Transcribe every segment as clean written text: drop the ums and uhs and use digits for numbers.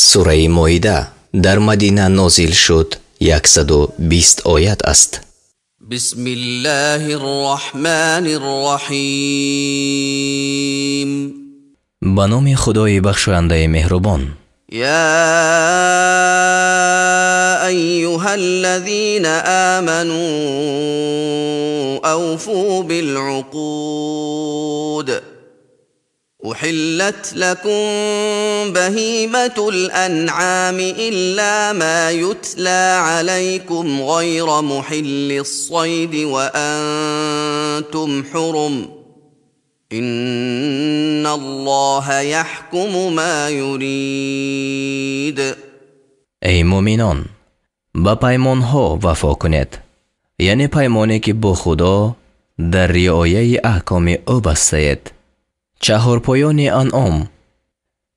Сураи Моида дар Мадина нозил шуд, 120 оят аст. بسم الله الرحمن الرحیم. Ба номи Худои бахшояндаи меҳрубон. يا أيها الذين آمنوا أوفوا بالعقود. أحلت لكم بهيمة الأنعام إلا ما يتلى عليكم غير محل الصيد وأنتم حرم إن الله يحكم ما يريد. Эй муъминон, ба паймонҳо вафо кунед, яъне паймоне ки бо Худо дар риояи аҳкоми ӯ бастаед. Чаҳорпоёни анъом,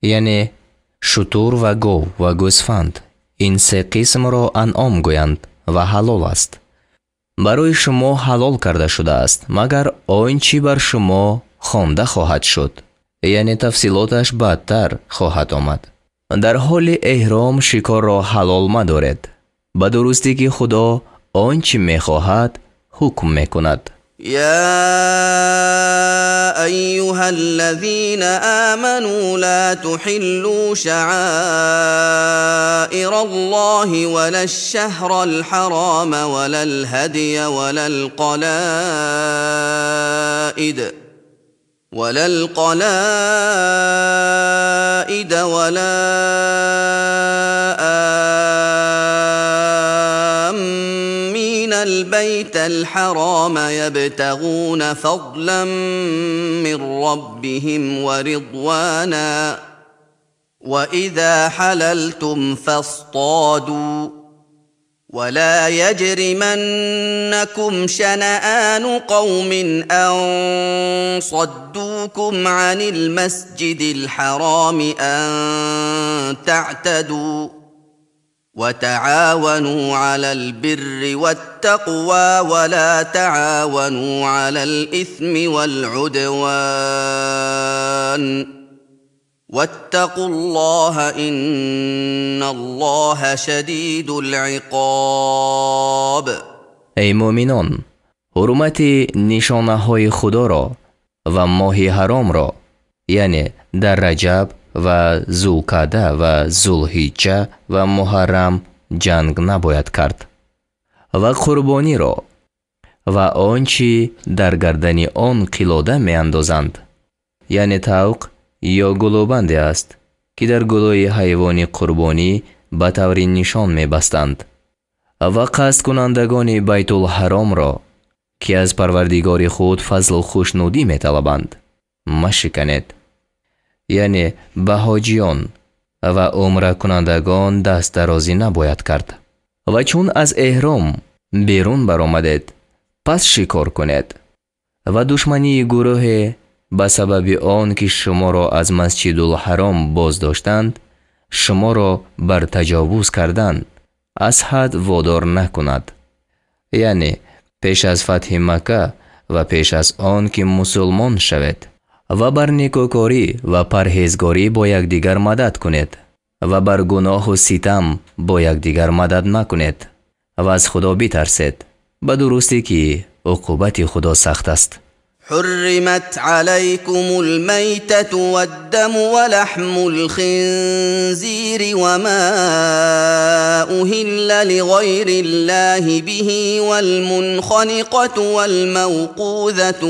яъне шутур ва гов ва гӯсфанд, ин се қисмро анъом гӯянд ва ҳалол аст. Барои шумо ҳалол карда шудааст, магар он чӣ бар шумо хонда хоҳад шуд, яъне тафсилоташ баъдтар хоҳад омад. Дар ҳоли эҳром шикорро ҳалол мадоред. Ба дурустӣ ки Худо он чӣ мехоҳад ҳукм мекунад. يا أيها الذين آمنوا لا تحلوا شعائر الله ولا الشهر الحرام ولا الهدي ولا القلائد ولا آمين البيت الحرام يبتغون فضلا من ربهم ورضوانا وإذا حللتم فاصطادوا ولا يجرمنكم شنآن قوم أن صدوكم عن المسجد الحرام أن تعتدوا وتعاونوا على البر والتقوى ولا تعاونوا على الإثم والعدوان واتقوا الله إن الله شديد العقاب. Эй муъминон, ҳурмати нишонаҳои Худоро ва моҳи ҳаромро, яъне дар Раҷаб ва Зулқаъда ва Зулҳиҷҷа ва Муҳаррам ҷанг набояд кард ва қурбониро ва он чӣ дар гардани он қилода меандозанд, яъне тавқ ё гулӯбанде аст, ки дар гулӯи ҳайвони қурбонӣ ба таври нишон мебастанд, ва қасдкунандагони Байтулҳаромро, ки аз Парвардигори худ фазлу хушнудӣ металабанд, машиканед, яъне ба ҳоҷиён ва умракунандагон дастдарозӣ набояд кард. Ва чун аз эҳром берун баромадед, пас шикор кунед ва душмании гурӯҳе ба сабаби он ки шуморо аз Масҷидулҳаром боздоштанд, шуморо бар таҷовуз кардан аз ҳад водор накунад, яъне пеш аз фатҳи Макка ва пеш аз он ки мусулмон шавед, ва бар некӯкорӣ ва парҳезгорӣ бо якдигар мадад кунед ва бар гуноҳу ситам бо якдигар мадад накунед ва аз Худо битарсед, ба дурустӣ ки уқубати Худо сахт аст. حرمت عليكم الميتة والدم ولحم الخنزير وما أهل لغير الله به والمنخنقة والموقوذة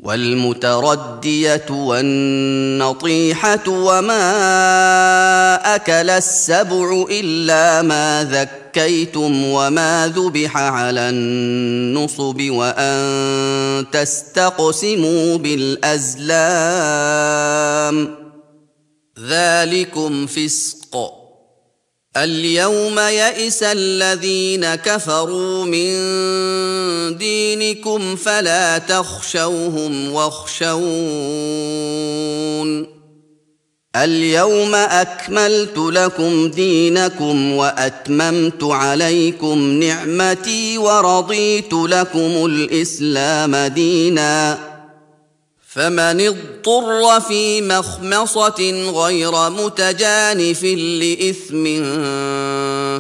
والمتردية والنطيحة وما أكل السبع إلا ما ذكيتم وما ذبح على النصب وأن تستقسموا بالأزلام ذلكم فسق. اليوم يئس الذين كفروا من دينكم فلا تخشوهم واخشون. اليوم أكملت لكم دينكم وأتممت عليكم نعمتي ورضيت لكم الإسلام دينا. فمن اضطر في مخمصة غير متجانف لإثم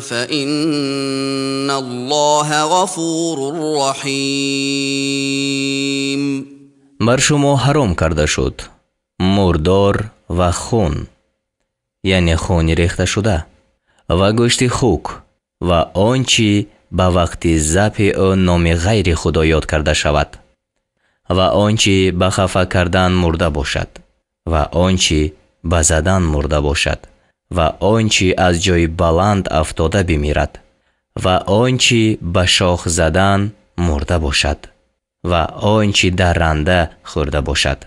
فإن الله غفور رحيم. بر شما حرام کرده شد مردار و خون، یعنی خون ریخته شده، و گوشت خوک و آنچه به وقت ذبح او نام غیر خدا یاد کرده شود، و آنچه به خفه کردن مرده باشد، و آنچه به زدن مرده باشد، و آنچه از جای بلند افتاده بمیرد، و آنچه به شاخ زدن مرده باشد، و آنچه درنده خورده باشد،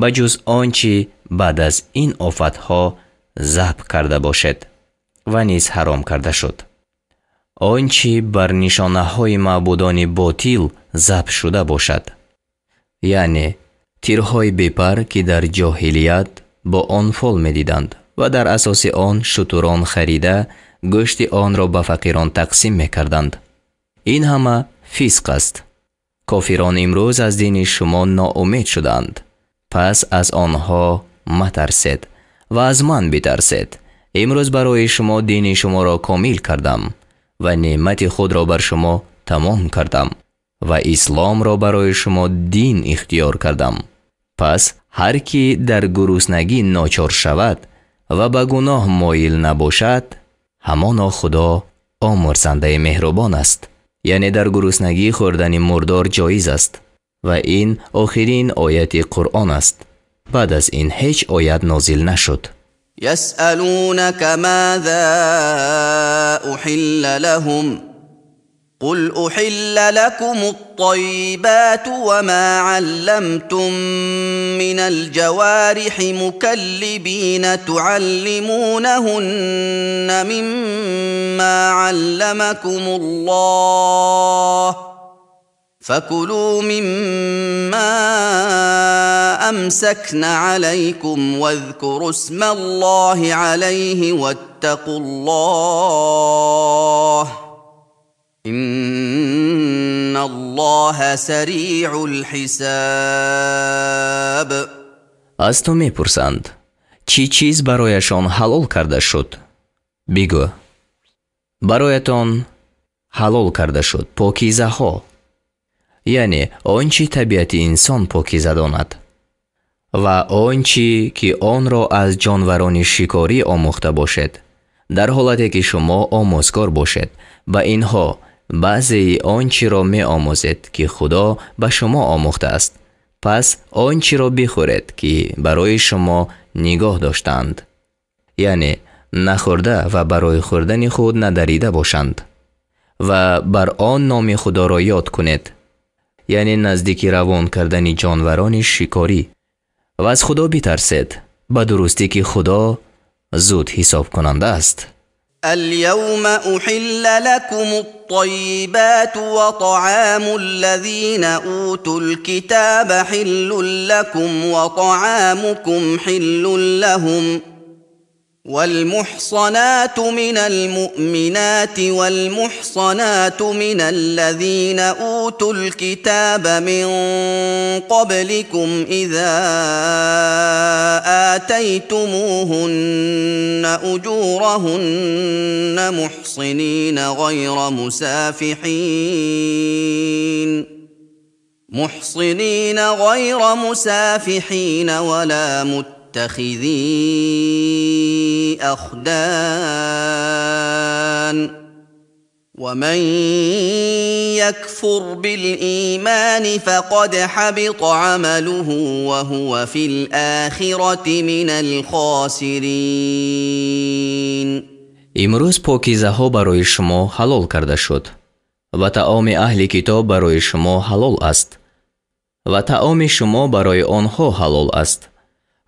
بجز آنچه بعد از این آفتها ذبح کرده باشد. و نیز حرام کرده شد آنچه بر نشانه های معبودان باطل ذبح شده باشد، یعنی تیرهای بیپر که در جاهلیت با آن فال می‌دیدند و در اساس آن شتران خریده گوشت آن را به فقیران تقسیم می‌کردند. این همه فسق است. کافران امروز از دین شما ناامید شدند، پس از آنها مترسید و از من بترسید. امروز برای شما دین شما را کامل کردم و نعمت خود را بر شما تمام کردم و اسلام را برای شما دین اختیار کردم. پس هر کی در گرسنگی ناچار شود و به گناه مایل نباشد، همانا خدا آمرزنده مهربان است. یعنی در گرسنگی خوردن مردار جایز است و این آخرین آیت قرآن است. بعد از این هیچ آیت نازل نشد. يسألونك ماذا أحل لهم قل أحل لكم الطيبات وما علمتم من الجوارح مكلبين تعلمونهن مما علمكم الله فكلوا مما أمسكن عليكم واذكروا اسم الله عليه واتقوا الله إن الله سريع الحساب. از تو میپرسند چی چیز برایشان حلال کرده شد؟ بگو برایتان حلال کرده شد پاکیزه ها، یعنی آنچه طبیعت انسان پاکیزه داند و آنچه که آن را از جانوران شکاری آموخته باشد، در حالتی که شما آموزگار باشد و اینها بعضی آنچه را می آموزد که خدا به شما آموخته است، پس آنچه را بخورید که برای شما نگاه داشتند، یعنی نخورده و برای خوردن خود ندریده باشند، و بر آن نام خدا را یاد کنید، یعنی نزدیک روان کردن جانوران شکاری، و از خدا بترسید، به درستی که خدا زود حساب کننده است. اليوم أحل لكم الطيبات وطعام الذين أوتوا الكتاب حل لكم وطعامكم حل لهم والمحصنات من المؤمنات والمحصنات من الذين أوتوا الكتاب من قبلكم إذا آتيتموهن أجورهن محصنين غير مسافحين ولا متخذي أخدان ومن يكفر بالإيمان فقد حبط عمله وهو في الآخرة من الخاسرين. امروز پاکیزه ها برای شما حلال کرده شد و طعام اهل کتاب برای شما حلال است و طعام شما برای آنها حلال است.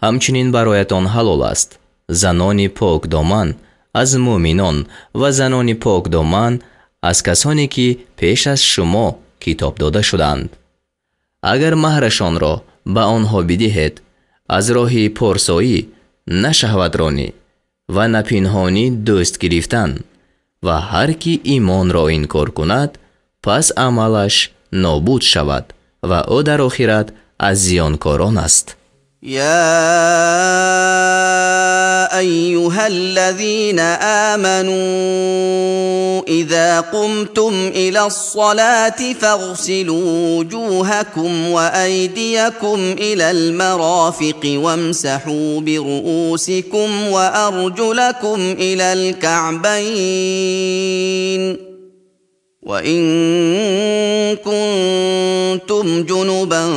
همچنین برایتان حلال است زنان پاک دامن از مؤمنان و زنان پاک دامن از کسانی که پیش از شما کتاب داده شدند. اگر مهرشان را به آنها بدهید، از راه پارسایی، نه شهوترانی و نه پنهانی دوست گرفتن، و هر کی ایمان را انکار کند پس عملش نابود شود و او در آخرت از زیانکاران است. یا ایها الذین آمنوا اذا قمتم الى الصلاة فاغسلوا وجوهكم وأيديكم الى المرافق وامسحوا برؤوسكم وأرجلكم الى الكعبين وإن كنتم جنبا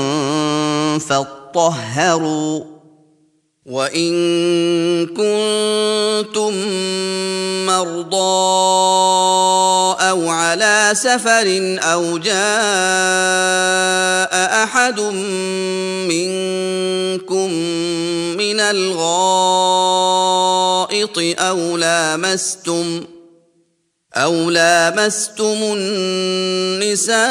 فاطهروا وإن كنتم مرضى أو على سفر أو جاء أحد منكم من الغائط أو لامستم النساء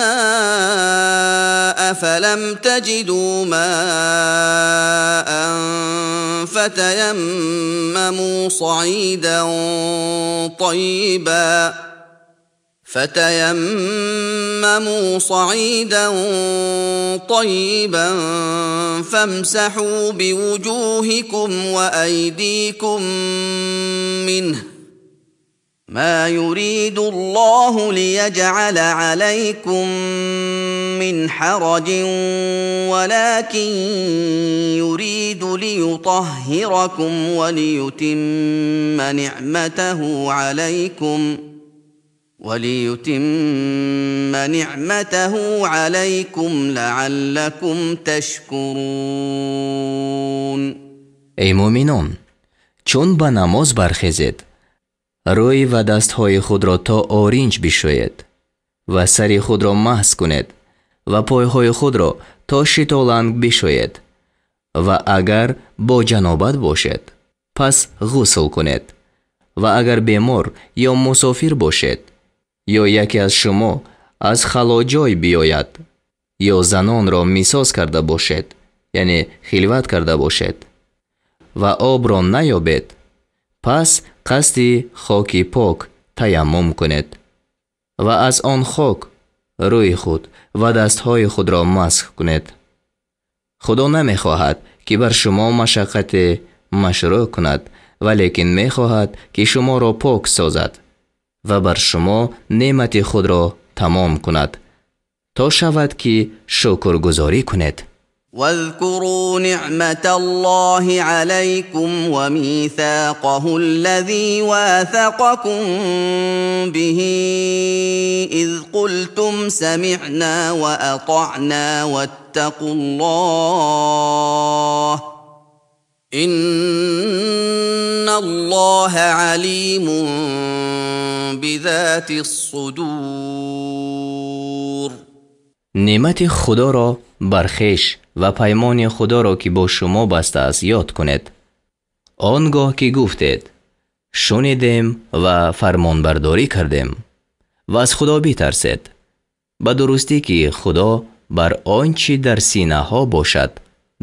فلم تجدوا ماء فتيمموا صعيدا طيبا فامسحوا بوجوهكم وأيديكم منه ما يريد الله ليجعل عليكم من حرج ولكن يريد ليطهركم وليتم نعمته عليكم لعلكم تشكرون. ای مؤمنان، چون به نماز برخیزید روی و دستهای خود را تا آرنج بشویید و سر خود را مسح کنید و پایهای خود را تا شتالنگ بشویید و اگر با جنابت باشید پس غسل کنید و اگر بیمار یا مسافر باشید یا یکی از شما از خلاجای بیاید یا زنان را مساس کرده باشید، یعنی خلوت کرده باشید و آب را نیابید، پس قصد خاک پاک تیمم کنید و از آن خاک روی خود و دستهای خود را مسح کنید. خدا نمیخواهد که بر شما مشقت مشروع کند، ولیکن میخواهد که شما را پاک سازد و بر شما نعمت خود را تمام کند تا شود که شکرگزاری کنید. واذكروا نعمة الله عليكم وميثاقه الذي واثقكم به إذ قلتم سمعنا وأطعنا واتقوا الله إن الله عليم بذات الصدور. نعمت خدا را بر خویش و پیمان خدا را که با شما بسته است یاد کنید. آنگاه که گفتید شنیدیم و فرمانبرداری کردیم و از خدا بترسید، به درستی که خدا بر آنچه در سینه ها باشد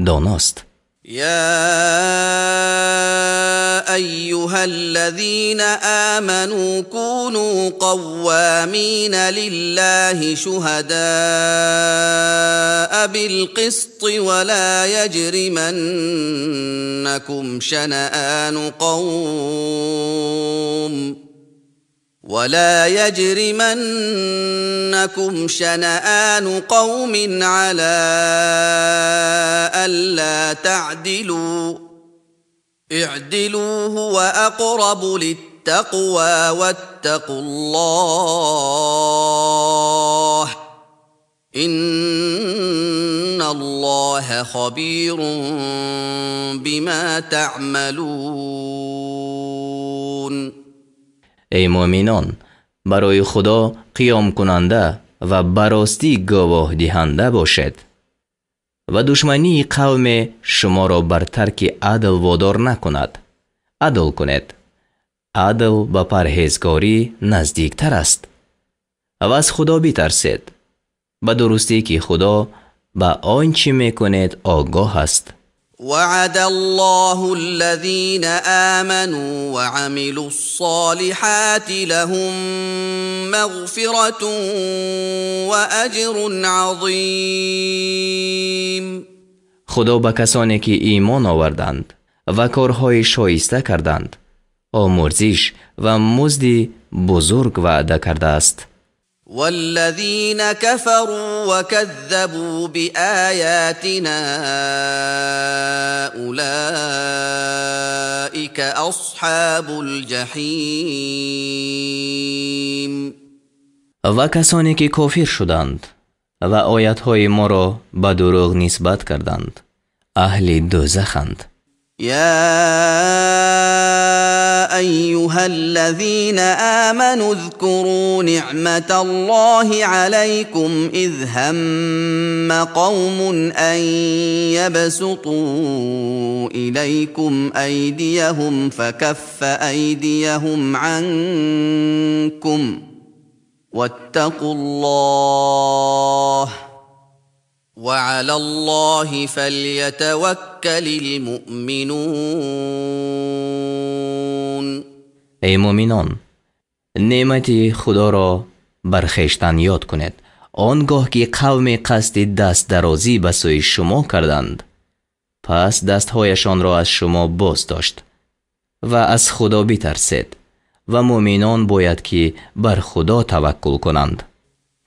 داناست. یا ایها الذین آمنوا كونوا قوامین لله شهداء بالقسط ولا يجرمنكم شنآن قوم على ألا تعدلوا اعدلوا هو أقرب للتقوى واتقوا الله إن الله خبير بما تعملون. ای مؤمنان، برای خدا قیام کننده و براستی گواه دهنده باشد و دشمنی قوم شما را بر ترک عدل وادار نکند. عدل کنید، عدل به پرهیزگاری نزدیکتر است و از خدا بترسید، به درستی که خدا به آنچه میکنید آگاه است. وعد الله الذين آمنوا وعملوا الصالحات لهم مغفرة وأجر عظيم. Худо ба касоне ки имон оварданд ва корҳои шоиста карданд, омурзиш ва музди бузург ваъда кардааст. والذين كفروا وكذبوا بآياتنا أولئك أصحاب الجحيم. Ва касоне ки кофир шуданд ва оятҳои моро ба дурӯғ нисбат карданд, аҳли дӯзаханд. يا أيها الذين آمنوا اذكروا نعمة الله عليكم إذ هم قوم أن يبسطوا إليكم أيديهم فكف أيديهم عنكم واتقوا الله وعلى الله فليتوكل المؤمنون. Эй мӯъминон, неъмати Худоро бар хештан ёд кунед, он гоҳ ки қавме қасди дастдарозӣ ба сӯи шумо карданд, пас дастҳояшонро аз шумо боз дошт ва аз Худо битарсед ва мӯъминон бояд ки бар Худо таваккул кунанд.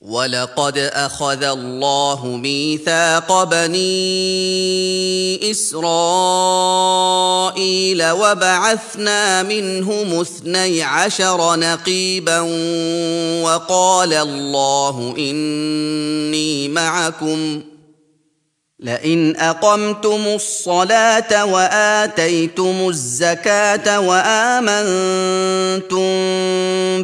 ولقد أخذ الله ميثاق بني إسرائيل وبعثنا منهم 12 نقيبا وقال الله إني معكم لئن أقمتم الصلاة وآتيتم الزكاة وآمنتم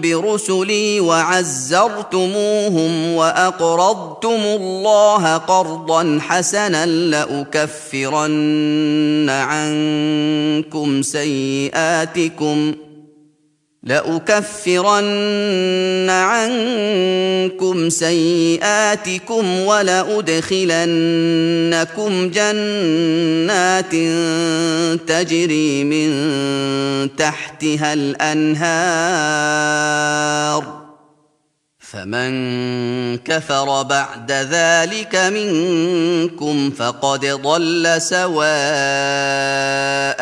برسلي وعزرتموهم وأقرضتم الله قرضا حسنا لأكفرن عنكم سيئاتكم ولأدخلنكم جنات تجري من تحتها الأنهار فمن كفر بعد ذلك منكم فقد ضل سواء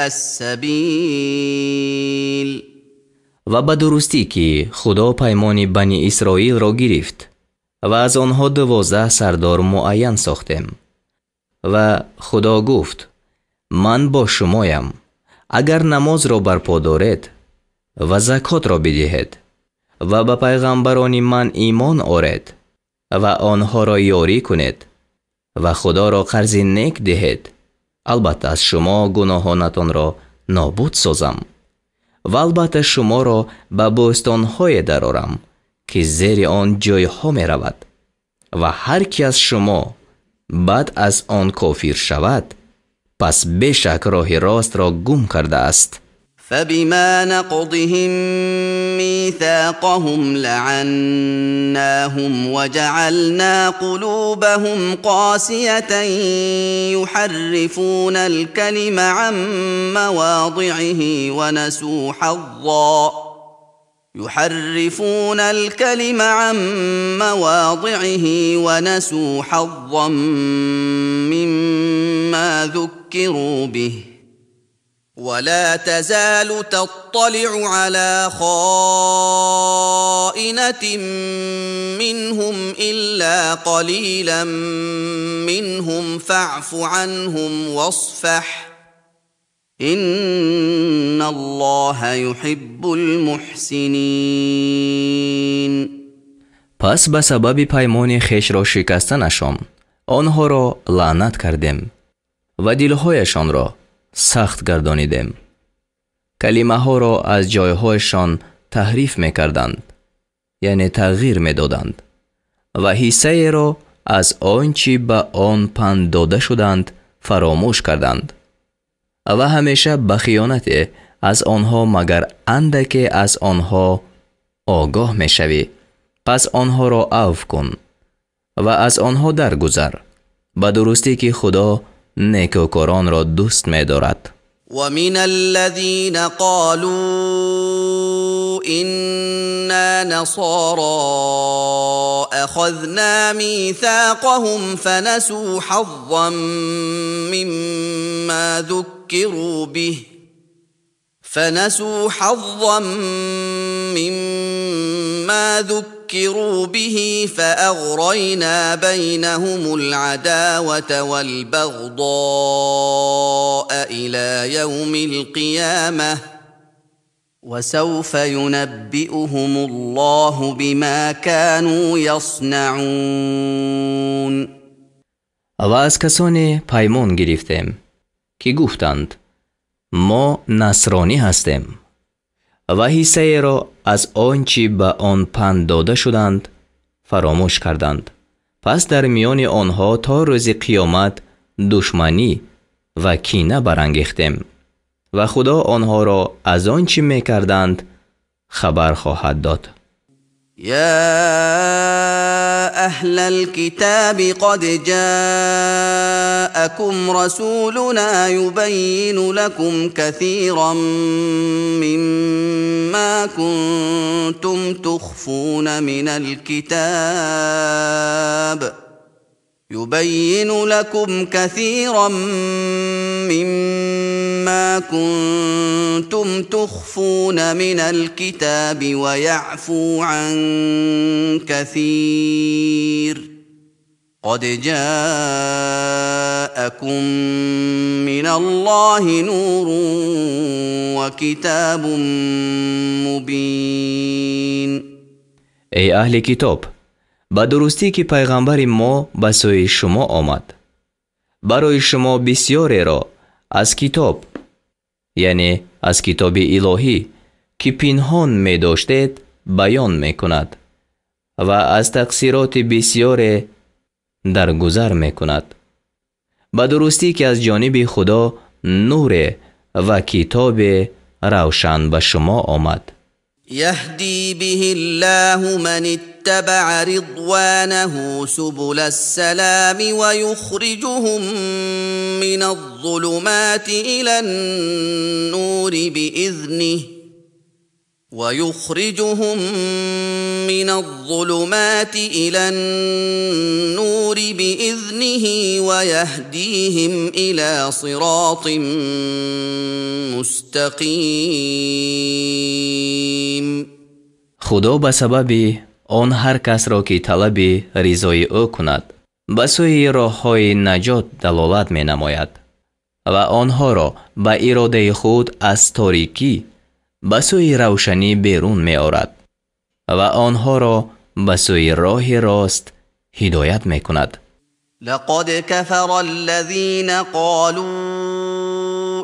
السبيل. Ва ба дурустӣ ки Худо паймони Бани Исроилро гирифт ва аз онҳо 12 сардор муайян сохтем. Ва Худо гуфт: ман бо шумоям, агар намозро барпо доред ва закотро бидиҳед ва ба пайғамбарони ман имон оред ва онҳоро ёрӣ кунед ва Худоро қарзи нек диҳед, албатта аз шумо гуноҳонатонро нобуд созам ва албатта шуморо ба бӯстонҳое дарорам ки зери он ҷойҳо меравад ва ҳар ки аз шумо баъд аз он кофир шавад, пас бешак роҳи ростро гум кардааст. فبما نقضهم ميثاقهم لعناهم وجعلنا قلوبهم قاسية يحرفون الكلم عن مواضعه ونسوا حظا يحرفون الكلم عن مواضعه ونسوا حظا مما ذكروا به ولا تزال تطلع على خائنة منهم إلا قليلا منهم فاعف عنهم واصفح إن الله يحب المحسنين. Пас ба сабаби паймони хешро шикастанашон онҳоро лаънат кардем ва дилҳояшонро сахт гардонидем. Калимаҳоро аз ҷойҳояшон таҳриф мекарданд, яъне тағйир медоданд ва ҳиссаеро аз он чӣ ба он панд дода шуданд фаромӯш карданд ва ҳамеша ба хиёнате аз онҳо магар андаке аз онҳо огоҳ мешавӣ, пас онҳоро авф кун ва аз онҳо даргузар. Ба дурустӣ ки Худо некӯкоронро дӯст медорад. ومن الذين قالوا إنا نصارى أخذنا ميثاقهم فنسوا حظا مما ذكروا به فنسوا حظا مما ذكروا به فأغرينا بينهم العداوة والبغضاء إلى يوم القيامة وسوف ينبئهم الله بما كانوا يصنعون. و از کسانی پیمان گرفتیم که گفتند ما نصرانی هستیم و حصه را از آنچه به آن پند داده شدند فراموش کردند. پس در میان آنها تا روز قیامت دشمنی و کینه برانگیختیم و خدا آنها را از آنچه میکردند خبر خواهد داد. یا اهل الكتاب قد جاءكم رسولنا يبين لكم كثيرا مما كنتم تخفون من الكتاب يبين لكم كثيرا مما كنتم تخفون من الكتاب ويعفو عن كثير قد جاءكم من الله نور وكتاب مبين. ای اهل کتاب، به درستی که پیغمبر ما به سوی شما آمد، برای شما بسیاری را از کتاب، یعنی از کتاب الهی که پنهان می داشتید بیان می کند و از تقصیرات بسیار درگذر می کند. به درستی که از جانب خدا نور و کتاب روشن به شما آمد. يهدي به الله من اتبع رضوانه سبل السلام ويخرجهم من الظلمات إلى النور بإذنه ويخرجهم من الظلمات إلى النور بإذنه ويهديهم إلى صراط مستقيم. خدا به سبب آن هر کس را که طلب رضای او کند به سوی راه‌های نجات دلالت می‌نماید و آنها را به اراده خود از تاریکی به سوی روشنی بیرون می آورد و آنها را به سوی راه راست هدایت می کند. لقد كفر الذين قالوا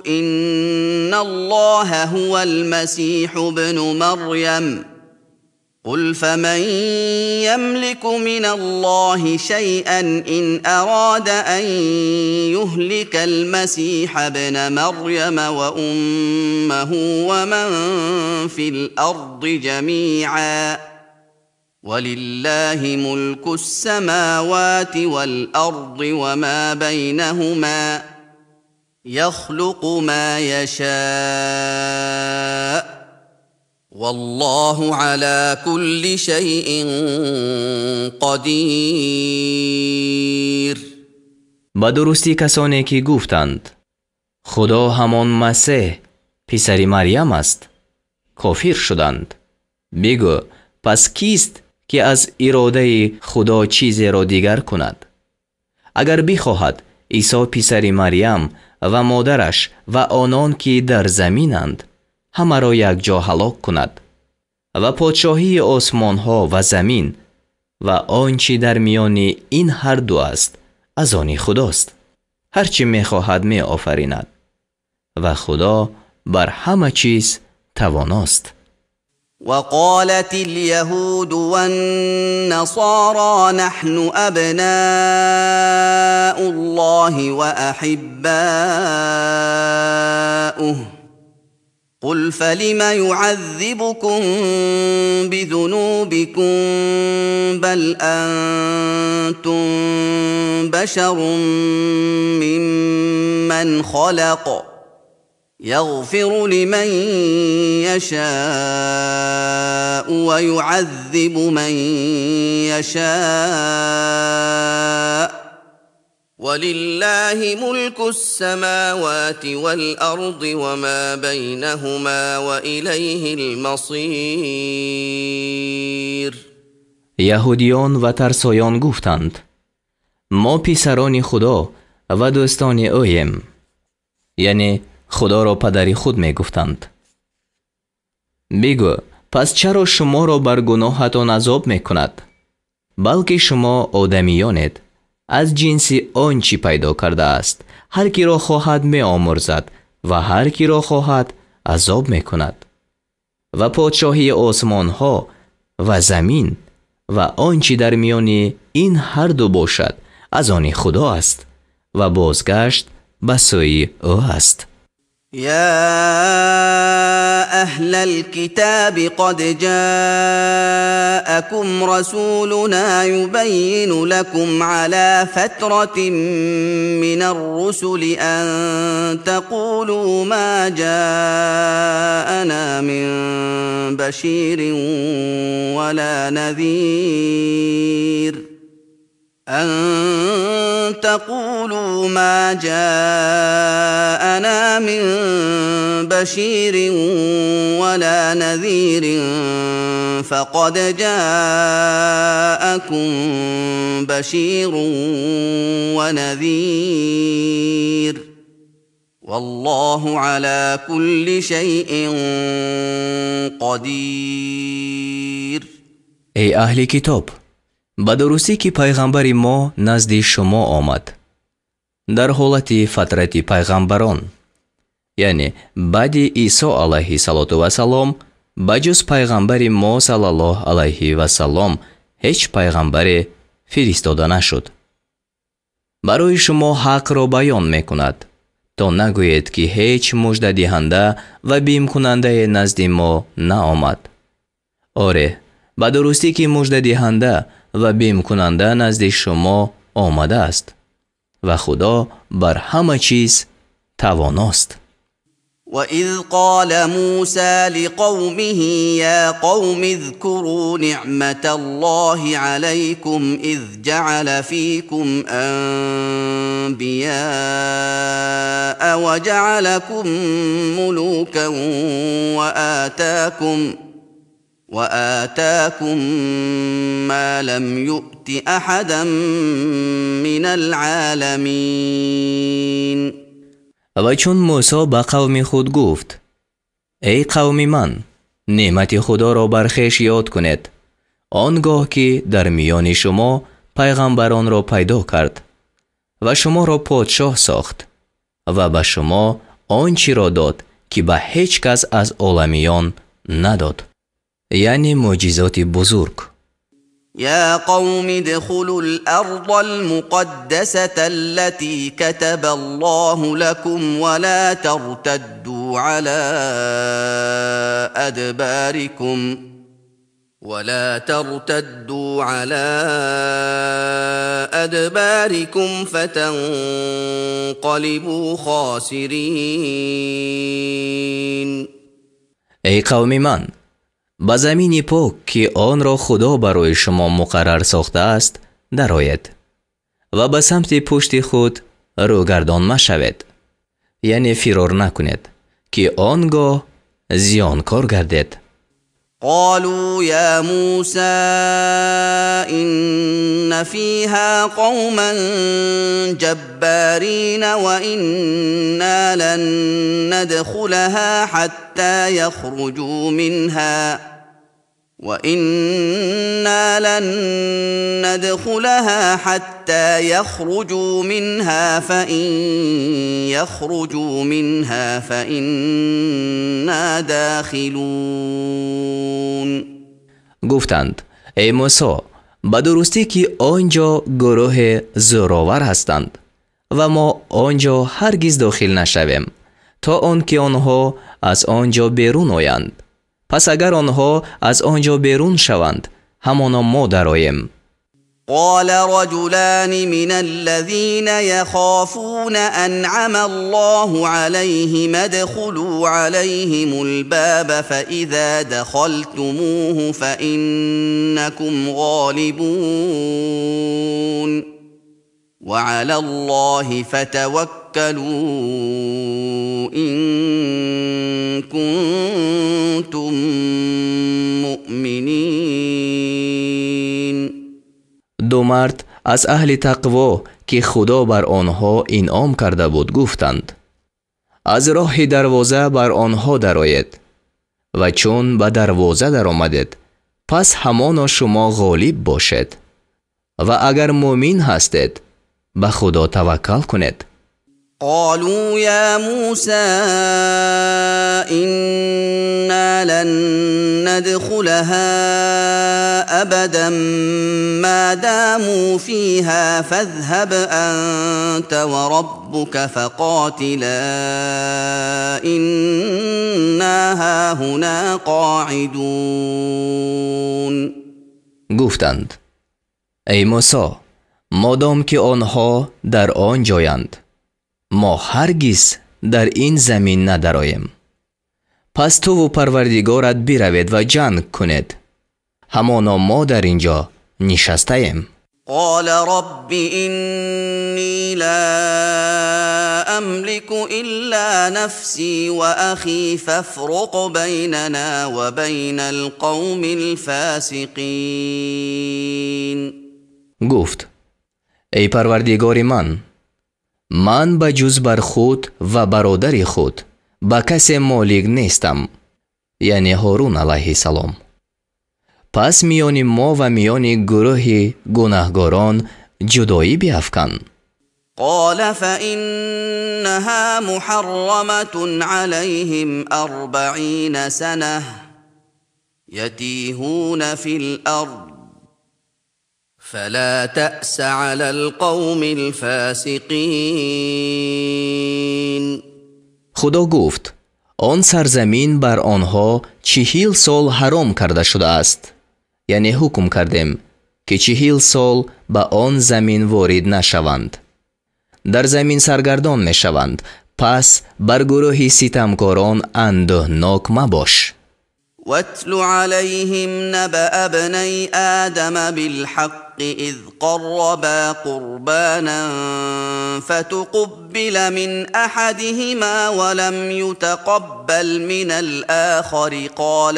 إن الله هو المسيح ابن مريم قل فمن يملك من الله شيئا إن أراد أن يهلك المسيح ابن مريم وأمه ومن في الأرض جميعا ولله ملك السماوات والأرض وما بينهما يخلق ما يشاء والله على كل شيء قدیر. به درستی کسانی که گفتند خدا همان مسیح پسر مریم است کافر شدند. بگو پس کیست که از اراده خدا چیزی را دیگر کند؟ اگر بخواهد عیسی پسر مریم و مادرش و آنان که در زمینند همه را یک جا هلاک کند و پادشاهی آسمان ها و زمین و آنچه در میان این هر دو است از آن خداست. هرچی میخواهد می آفریند و خدا بر همه چیز تواناست. وقالت اليهود والنصارى نحن أبناء الله وأحباؤه قل فلم يعذبكم بذنوبكم بل أنتم بشر ممن خلق يغفر لمن يشاء ويعذب من يشاء ولله ملك السماوات والأرض وما بينهما وإليه المصير. یهودیان و ترسایان گفتند ما پسران خدا و دوستان اویم، یعنی خدا را پدر خود می گفتند. بگو پس چرا شما را بر گناهتان عذاب می کند؟ بلکه شما آدمیانید از جنس آنچه پیدا کرده است. هر کی را خواهد می آمرزد و هر کی را خواهد عذاب می کند. و پادشاهی آسمان ها و زمین و آنچه در میان این هر دو باشد از آن خدا است و بازگشت به سوی او است. یا اهل الكتاب قد جاءكم رسولنا يبين لكم على فترة من الرسل أن تقولوا ما جاءنا من بشير ولا نذير أن تقولوا ما جاءنا من بشير ولا نذير فقد جاءكم بشير ونذير والله على كل شيء قدير. ای اهل کتاب، به درستی که پیغمبر ما نزد شما آمد در حالت فترت پیغمبران، یعنی بعد عیسی علیه السلام بجز پیغمبر ما صلی الله علیه و سلام هیچ پیغمبر فرستاده نشد. برای شما حق را بیان میکند تا نگویید که هیچ مژده دهنده و بیم کننده نزد ما نآمد. آره، به درستی که مژده دهنده و بیم کننده نزد شما آمده است و خدا بر همه چیز تواناست. وَإِذْ قَالَ مُوسَى لِقَوْمِهِ يَا قَوْمِ اذْكُرُوا نِعْمَةَ اللَّهِ عَلَيْكُمْ إِذْ جَعَلَ فِيكُمْ أَنْبِيَاءَ وَجَعَلَكُمْ مُلُوكًا وآتاكم ما لم يؤت أحدا من العالمين. و چون موسی به قوم خود گفت ای قوم من، نعمت خدا را بر خویش یاد کنید آنگاه که در میان شما پیغمبران را پیدا کرد و شما را پادشاه ساخت و به شما آنچه را داد که به هیچ کس از عالمیان نداد، یعنی معجزات بزرگ. یا قوم ادخلوا الارض المقدسة التي كتب الله لكم ولا ترتدوا على ادباركم فتنقلبوا خاسرین. ای قوم من، به زمین پاک که آن را خدا برای شما مقرر ساخته است درآید و به سمت پشت خود روگردان مشوید، یعنی فرار نکنید که آنگاه زیانکار گردید. قالوا یا موسی إن فيها قوما جبارين وإنا لن ندخلها حتى يخرجوا منها وإنا لن ندخلها حتى يخرجوا منها فإن يخرجوا منها فإنا داخلون. گفتند ای موسی، به درستی که آنجا گروه زورآور هستند و ما آنجا هرگز داخل نشویم تا آنکه آنها از آنجا بیرون آیند. پس اگر آنها از آنجا بیرون شوند همانا ما درآییم. قال رجلان من الذين يخافون أنعم الله عليهم ادخلوا عليهم الباب فإذا دخلتموه فإنكم غالبون وعلى الله فتوكلوا إن كنتم مؤمنين. دو مرد از اهل تقوا که خدا بر آنها انعام کرده بود گفتند: از راه دروازه بر آنها درآیید و چون به دروازه در آمدید پس همانا شما غالب باشید و اگر مؤمن هستید به خدا توکل کنید. قالوا يا موسى إنا لن ندخلها أبدا ما داموا فيها فاذهب أنت وربك فقاتلا إنا هاهنا قاعدون. گفتند: ای موسی، مادام که آنها در آن جایند ما هرگز در این زمین ندرایم. پس تو و پروردگارت بروید و جنگ کنید، همانا ما در اینجا نشسته ایم. قال رب إني لا أملك إلا نفسي وأخي فافرق بيننا وبين القوم الفاسقين. گفت: ای پروردگار من، من به جز بر خود و برادر خود به کسی مالک نیستم، یعنی هارون علیه السلام. پس میان ما و میان گروه گناهگاران جدایی بیافکن. قال فإنها محرمة عليهم 40 سنة يتيهون في الأرض فلا تأس على القوم الفاسقين. خدا گفت: آن سرزمین بر آنها 40 سال حرام کرده شده است، یعنی حکم کردیم که 40 سال به آن زمین وارد نشوند، در زمین سرگردان میشوند. پس بر گروه ستمکاران اندوهناک مباش. واتل عليهم نبأ ابني آدم بالحق إذ قربا قربانا فتقبل من أحدهما ولم يتقبل من الآخر قال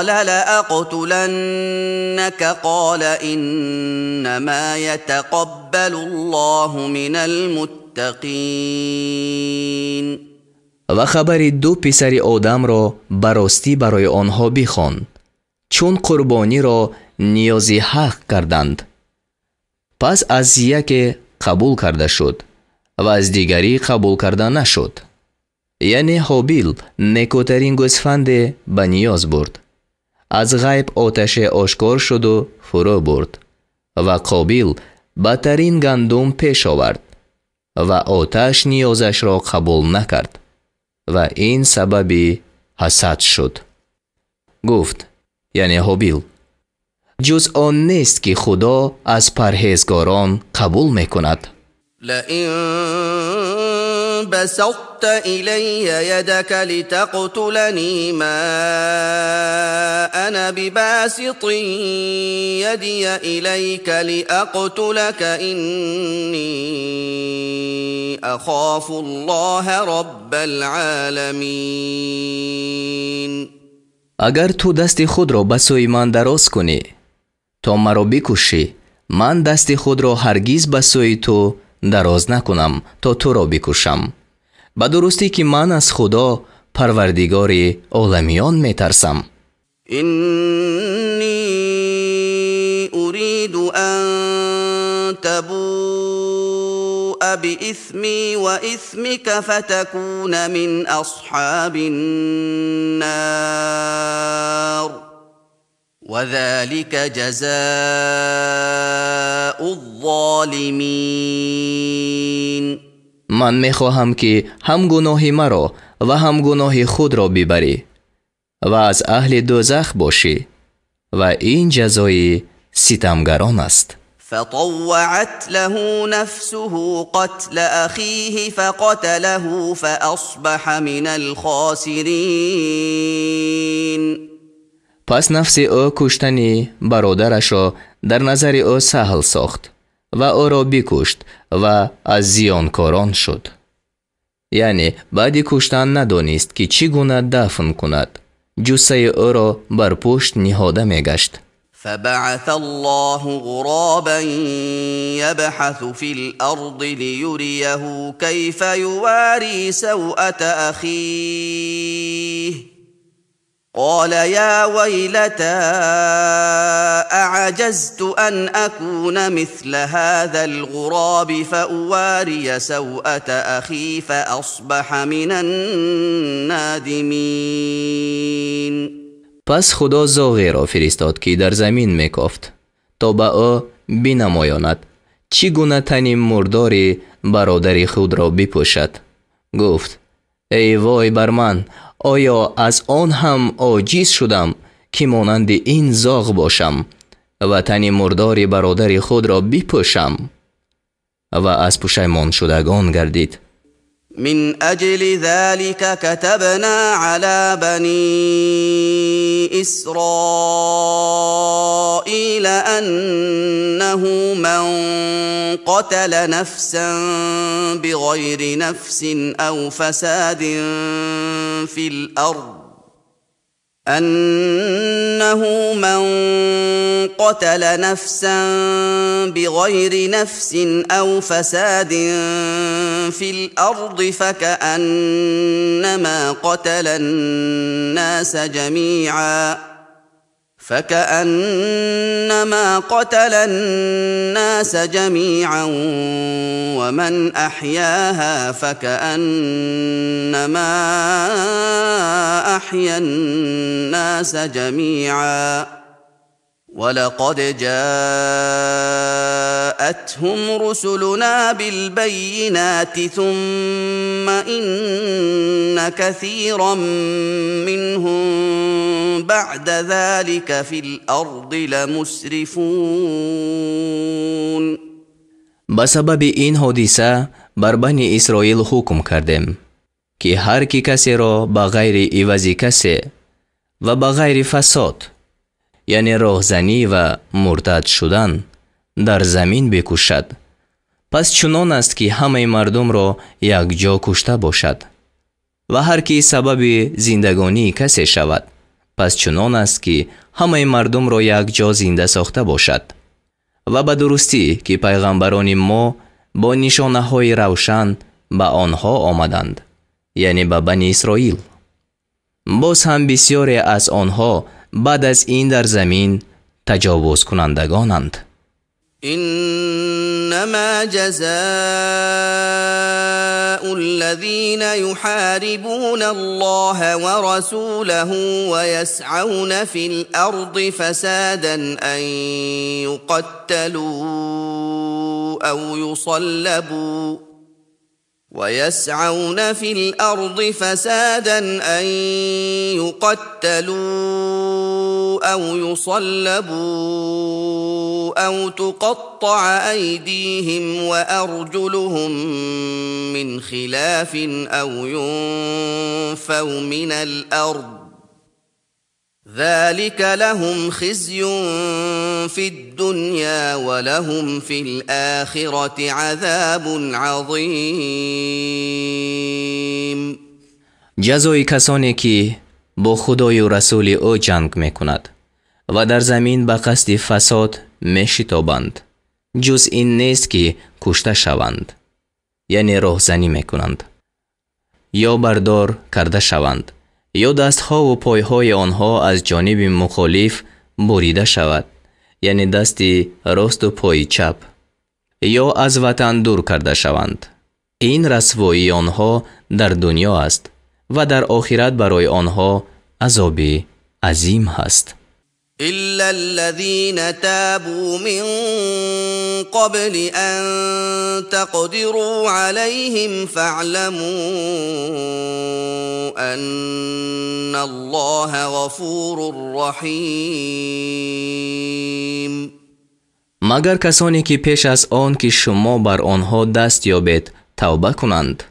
لأقتلنك قال إنما يتقبل الله من المتقين. و خبر دو پسر آدم را براستی برای آنها بخوان، چون قربانی را نیازی حق کردند. پس از یکی قبول کرده شد و از دیگری قبول کرده نشد. یعنی هابیل نیکوترین گوسفند به نیاز برد، از غیب آتش آشکار شد و فرو برد، و قابیل بدترین گندم پیش آورد و آتش نیازش را قبول نکرد و این سبب حسد شد. گفت، یعنی هابیل: جز آن نیست که خدا از پرهیزگاران قبول میکند. لئن بسطت إلي يدك لتقتلني ما أنا بباسط يدي إليك لأقتلك إني أخاف الله رب العالمين. اگر تو دست خود را به سوی من دراز کنی تا مرا بکشی، من دست خود را هرگز به سوی تو دراز نکنم تا تو را بکشم. به درستی که من از خدا پروردگار عالمیان میترسم. إني أريد أن تبوء بإثمي وإثمك فتكون من أصحاب النار وذلك جزاء الظالمين. من میخواهم که هم گناه مرا و هم گناه خود را ببری و از اهل دوزخ باشی، و این جزای ستمگران است. فطوعت له نفسه قتل أخيه فقتله فأصبح من الخاسرین. پس نفس او کشتن برادرش را در نظر او سهل ساخت و او را بکشت و از زیانکاران شد. یعنی بعد کشتن ندانست که چگونه دفن کند. جثه او را بر پشت نهاده میگشت. فبعث الله غرابا يبحث في الأرض ليريه كيف يواري سوءة أخيه قال يا ويلتى أعجزت أن أكون مثل هذا الغراب فأواري سوءة أخي فأصبح من النادمين. پس خدا زاغی را فرستاد که در زمین میکافت تا به او بنمایاند چگونه تن مردار برادر خود را بپوشد. گفت ای وای بر من، آیا از آن هم عاجز شدم که مانند این زاغ باشم و تن مردار برادر خود را بپوشم؟ و از پشیمان شدگان گردید. من أجل ذلك كتبنا على بني إسرائيل أنه من قتل نفسا بغير نفس أو فساد في الأرض أنه من قتل نفسا بغير نفس أو فساد في الأرض فكأنما قتل الناس جميعا ومن أحياها فكأنما أحيا الناس جميعا ولقد جاءتهم رسلنا بالبينات ثم إن كثيرا منهم بعد ذلك في الأرض لمسرفون. به سبب این حادثه بر بنی اسرائیل حکم کردیم که هر کی کسی را به غیر عوض کسی و به غیر فساد، یعنی راهزنی و مرتد شدن، در زمین بکشد، پس چنان است که همه مردم را یک جا کشته باشد. و هر کی سبب زندگانی کسی شود، پس چنان است که همه مردم را یک جا زنده ساخته باشد. و به درستی که پیغمبران ما با نشانه های روشن به آنها آمدند، یعنی به بنی اسرائیل. باز هم بسیاری از آنها بعد از این در زمین تجاوز کنندگانند. انما جزاء الذين يحاربون الله ورسوله ويسعون في الارض فسادا ان يقتلوا او يصلبوا ويسعون في الأرض فسادا أن يقتلوا أو يصلبوا أو تقطع أيديهم وأرجلهم من خلاف أو ينفوا من الأرض ذلك لهم خزي في الدنيا ولهم في الآخرة عذاب عظيم. جزای کسانی که با خدای و رسول او جنگ میکند و در زمین به قصد فساد میشتابند، جز این نیست که کشته شوند، یعنی راهزنی میکنند، یا بردار کرده شوند، یا دستها و پایهای آنها از جانب مخالف بریده شود، یعنی دست راست و پای چپ، یا از وطن دور کرده شوند. این رسوایی آنها در دنیا است و در آخرت برای آنها عذاب عظیم هست. إلا الذين تابوا من قبل أن تقدروا عليهم فاعلموا أن الله غفور رحيم. مگر کسانی که پیش از آن که شما بر آنها دست یابید توبه کنند.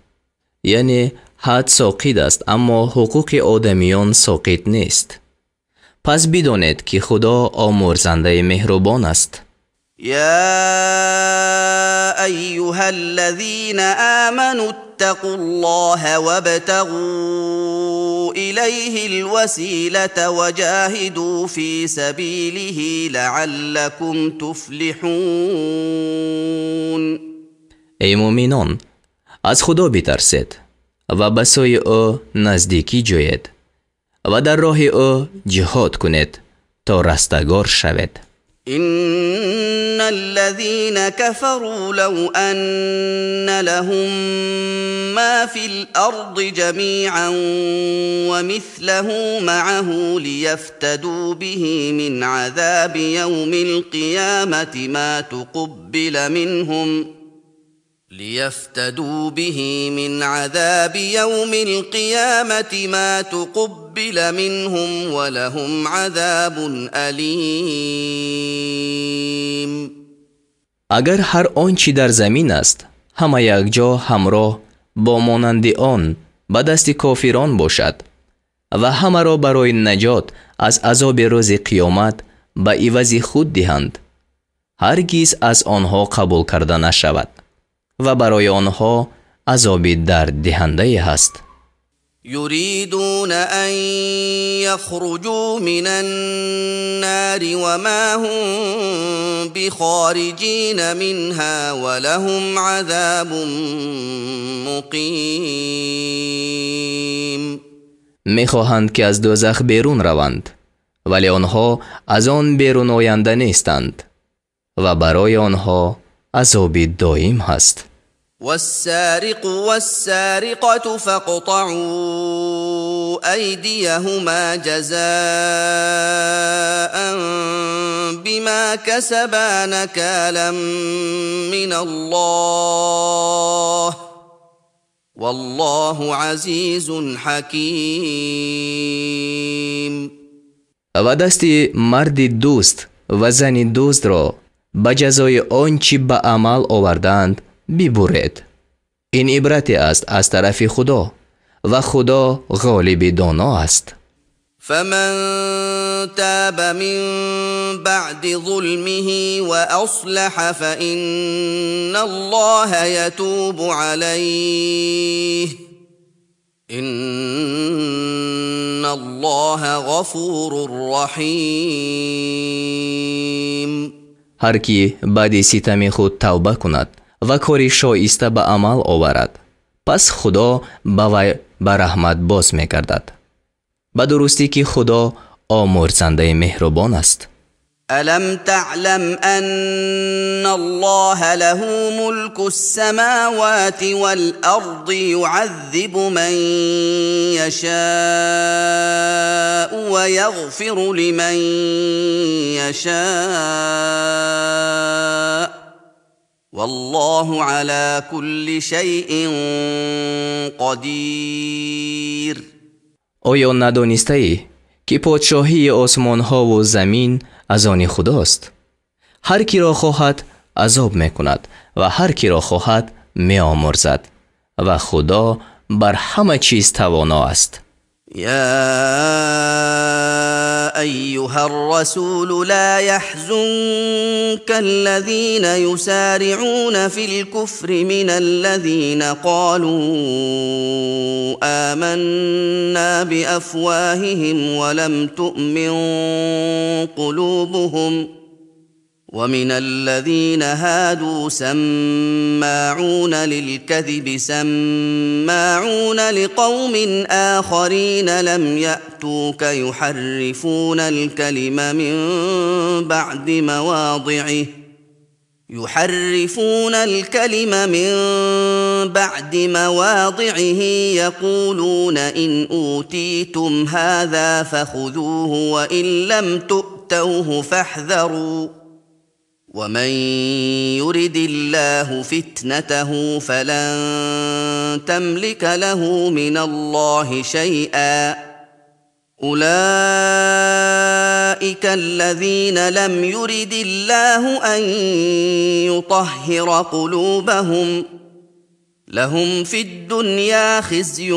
یعنی حد ساقط است، اما حقوق آدمیان ساقط نیست. پس بدانید که خدا آمرزنده مهربان است. یا ایها الذین آمنوا اتقوا الله وابتغوا الیه الوسیلة وجاهدوا فی سبیله لعلکم تفلحون. ای مؤمنان، از خدا بترسید و به سوی او نزدیکی جویید و در راه او جهاد کنید تا رستگار شوید. ان الذين كفروا لو ان لهم ما في الارض جميعا ومثله معه ليفتدوا به من عذاب يوم القيامة ما تقبل منهم ليفتدوا به من عذاب يوم القيامة ما تقبل منهم ولهم عذاب أليم. اگر هر آنچه در زمین است همه یک جا همراه با مانند آن به دست کافران باشد و همه را برای نجات از عذاب روز قیامت به عوض خود دهند، هرگز از آنها قبول کرده نشود و برای آنها عذاب درد دهنده هست. یریدون ان یخرجوا من النار وما هم بخارجین منها ولهم عذاب مقیم. میخواهند که از دوزخ بیرون روند، ولی آنها از آن بیرون آینده نیستند و برای آنها عذاب دائم هست. والسارق والسارقة فاقطعوا أيديهما جزاء بما كسبا نكالا من الله والله عزيز حكيم. و دست مرد دوست و زن دوست را به جزای آنچه به عمل آوردند ببرید. این عبرتی است از طرف خدا و خدا غالب دانا است. فمن تاب من بعد ظلمه وأصلح فإن الله يتوب عليه إن الله غفور رحيم. هر کی بعد ستم خود توبه کند و کاری شایسته به عمل آورد، پس خدا به وی به رحمت باز می‌گردد. به درستی که خدا آمرزنده مهربان است. الم تعلم ان الله له ملك السماوات والارض يعذب من يشاء ويغفر لمن يشاء والله على كل شيء قدیر. آیا ندانسته‌ای که پادشاهی آسمان ها و زمین از آن خداست؟ هر کی را خواهد عذاب میکند و هر کی را خواهد میآمرزد و خدا بر همه چیز توانا است. یا ایها الرسول لا يحزنك الذين يسارعون في الكفر من الذين قالوا آمنا بأفواههم ولم تؤمن قلوبهم ومن الذين هادوا سماعون للكذب سماعون لقوم آخرين لم يأتوك يحرفون الكلم من بعد مواضعه يحرفون الكلم من بعد مواضعه يقولون إن أوتيتم هذا فخذوه وإن لم تؤتوا تؤتوه فاحذروا ومن يرد الله فتنته فلن تملك له من الله شيئا أولئك الذين لم يرد الله أن يطهر قلوبهم لهم في الدنيا خزي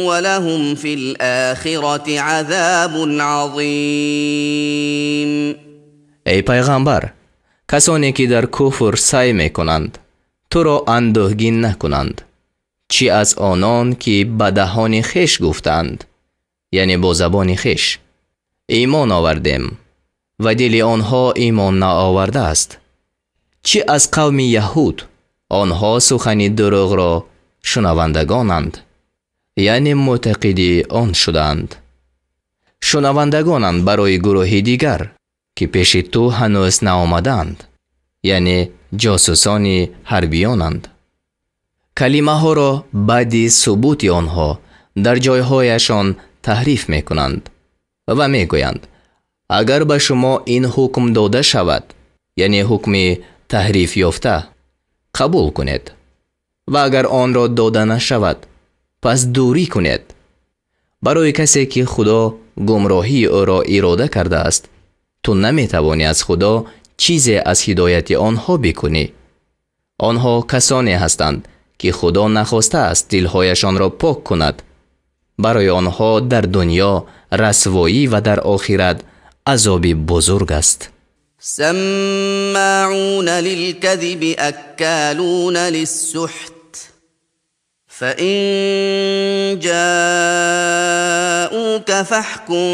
ولهم في الآخرة عذاب عظيم. ای پیغمبر، کسانی که در کفر سعی میکنند تو را اندوهگین نکنند، چی از آنان که به دهان خویش گفتند، یعنی با زبان خویش ایمان آوردیم و دل آنها ایمان نآورده است، چی از قوم یهود، آنها سخن دروغ را شنوندگانند، یعنی معتقد آن شدند، شنوندگانند برای گروه دیگر که پیش تو هنوز نآمدند، یعنی جاسوسان حربیانند. کلمه ها را بعد ثبوت آنها در جایهایشان تحریف میکنند و میگویند اگر به شما این حکم داده شود، یعنی حکم تحریف یافته، قبول کنید و اگر آن را داده نشود پس دوری کنید. برای کسی که خدا گمراهی او را اراده کرده است، تو نمیتوانی از خدا چیزی از هدایت آنها بکنی. آنها کسانی هستند که خدا نخواسته است دلهایشان را پاک کند. برای آنها در دنیا رسوایی و در آخرت عذاب بزرگ است. سماعون للكذب أكالون للسحت فإن جاءوك فاحكم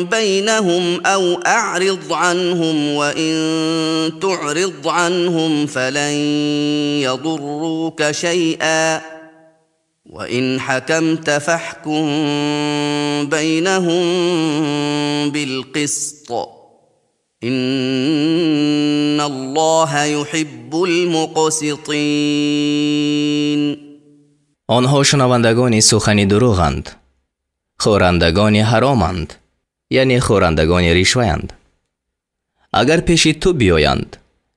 بينهم أو أعرض عنهم وإن تعرض عنهم فلن يضروك شيئا وإن حكمت فاحكم بينهم بالقسط إن الله يحب المقسطين. آنها شنوندگان سخن دروغند، خورندگان حرامند، یعنی خورندگان رشوه‌اند. اگر پیش تو بیایند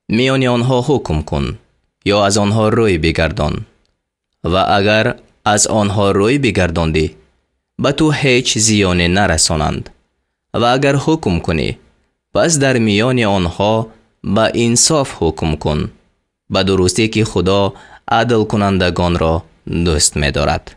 میان آنها حکم کن یا از آنها روی بگردان، و اگر از آنها روی بگرداندی به تو هیچ زیانی نرسانند، و اگر حکم کنی پس در میان آنها به انصاف حکم کن، به درستی که خدا عدل کنندگان را دوست می‌دارد.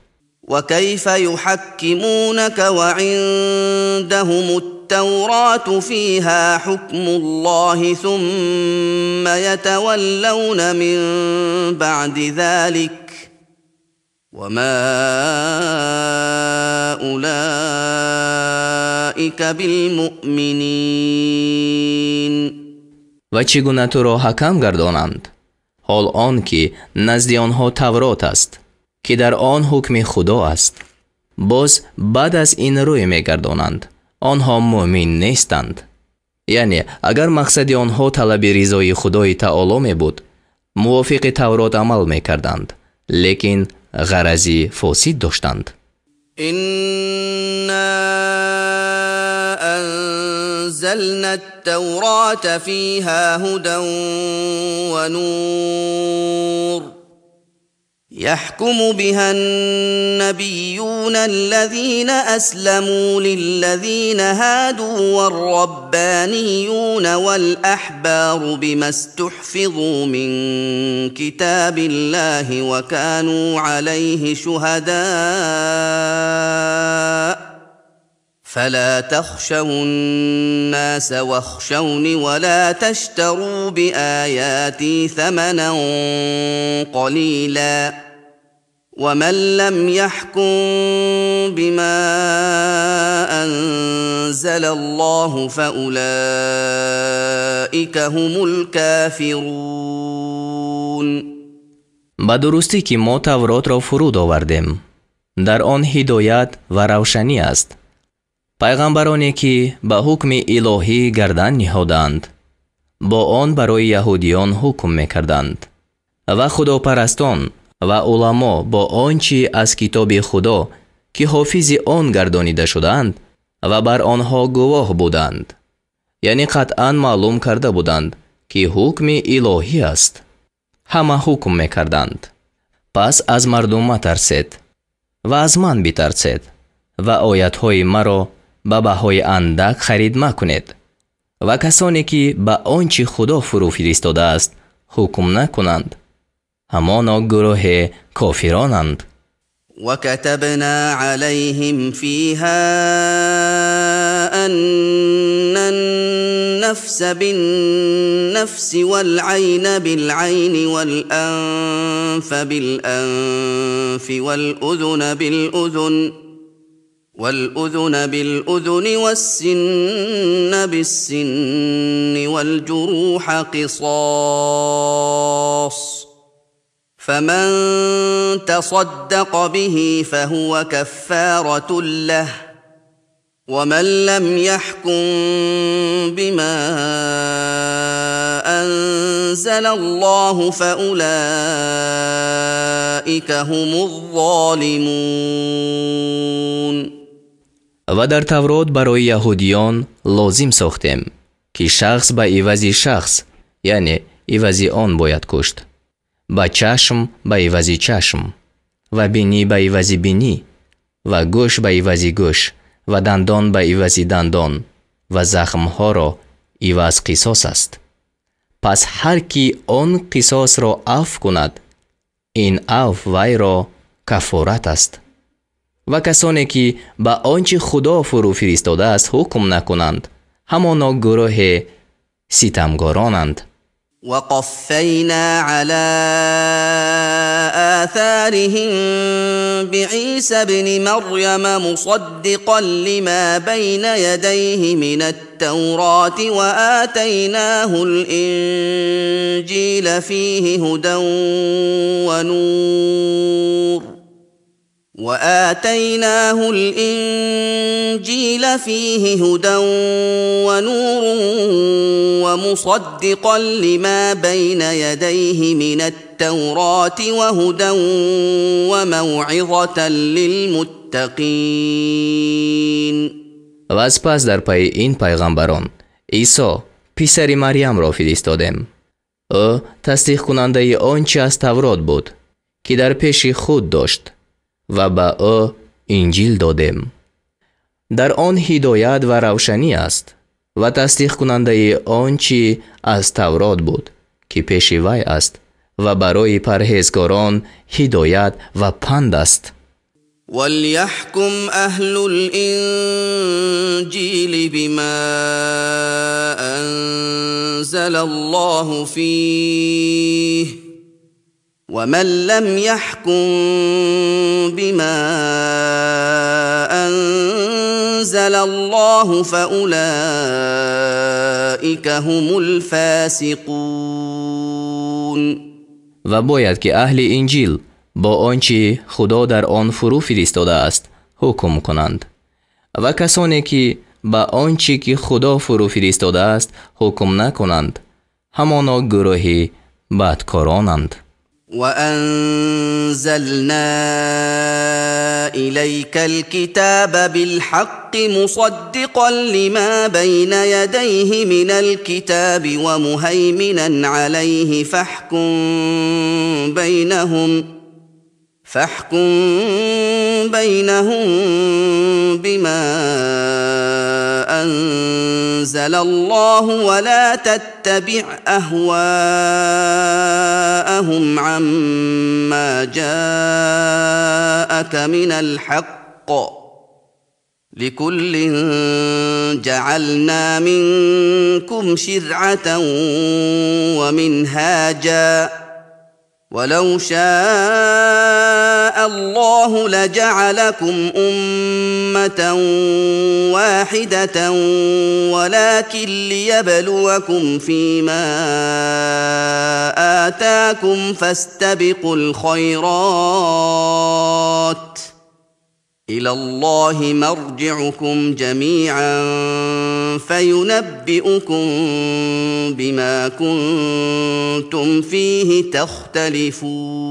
و کیف یحکمونک وعندهم التوراة فیها حکم الله ثم یتولون من بعد ذلك وما اولئک بالمؤمنین. و چگونه تو را حکم گردانند، حال آن که نزد آنها تورات است که در آن حکم خدا است، باز بعد از این روی میگردانند، آنها مؤمن نیستند. یعنی اگر مقصد آنها طلب رضای خدای تعالی می بود، موافق تورات عمل میکردند، لیکن غرضی فاسد داشتند. إنا أنزلنا التوراة فيها هدى ونور يحكم بها النبيون الذين أسلموا للذين هادوا والربانيون والأحبار بما استحفظوا من كتاب الله وكانوا عليه شهداء فلا تخشوا الناس واخشوني ولا تشتروا بآياتي ثمنا قليلا ومن لم يحكم بما أنزل الله فأولئك هم الكافرون. به درستی که ما تورات را فرود آوردیم، در آن هدایت و روشنی است. پیغمبرانی که به حکم الهی گردن نهادند، با آن برای یهودیان حکم میکردند، و خداپرستان و علما با آنچه از کتاب خدا که حافظ آن گردانیده شدند و بر آنها گواه بودند، Яъне қатъан маълум карда буданд, ки ҳукми илоҳӣ аст. Ҳама ҳукм мекарданд. Пас аз мардум матарсед ва аз ман битарсед ва оятҳои маро ба баҳои андак харид макунед ва касоне ки ба он чи Худо фурӯ фиристодааст ҳукм накунанд, ҳамоно гурӯҳи кофиронанд. وكتبنا عليهم فيها أن النفس بالنفس والعين بالعين والأنف بالأنف والأذن بالأذن والسن بالسن والجروح قصاص فمن تصدق به فهو كفارة له ومن لم يحكم بما أنزل الله فأولئك هم الظالمون. و در تورات برای یهودیان لازم ساختیم که شخص به عوض شخص، یعنی عوض آن باید کشت، به چشم به عوض چشم و بینی به عوض بینی و گوش به عوض گوش و دندان به عوض دندان و زخمها را عوض قصاص است. پس هر کی آن قصاص را عفو کند، این عفو وی را کفارت است. و کسانی که به آنچه خدا فرو فرستاده است حکم نکنند، همانا گروه ستمگارانند. وقفينا على آثارهم بعيسى ابن مريم مصدقا لما بين يديه من التوراة وآتيناه الإنجيل فيه هدى ونور وآتيناه الإنجيل فيه هدى ونور ومصدقا لما بين يديه من التوراة وهدى وموعظة للمتقين. و از پس در پی این پیغمبران عیسی پسر مریم را فرستادیم. او تصدیق کننده آنچه از تورات بود که در پیش خود داشت و به او انجیل دادیم. در آن هدایت و روشنی است و تصدیق کننده آنچه از تورات بود که پیش وی است و برای پرهیزگاران هدایت و پند است. وليحكم أهل الإنجيل بما أنزل الله فيه ومن لم يحكم بما أنزل الله فأولئك هم الفاسقون. و باید که اهل انجیل با آنچه خدا در آن فرو فرستاده است حکم کنند و کسانی که با آنچه که خدا فرو فرستاده است حکم نکنند، همانا گروه بدکارانند. وأنزلنا إليك الكتاب بالحق مصدقا لما بين يديه من الكتاب ومهيمنا عليه فاحكم بينهم بما أنزل الله ولا تتبع أهواءهم عما جاءك من الحق لكل جعلنا منكم شرعة ومنهاجا ولو شاء الله لجعلكم أمة واحدة ولكن ليبلوكم فيما آتاكم فاستبقوا الخيرات إلى الله مرجعكم جميعا فينبئكم بما كنتم فيه تختلفون.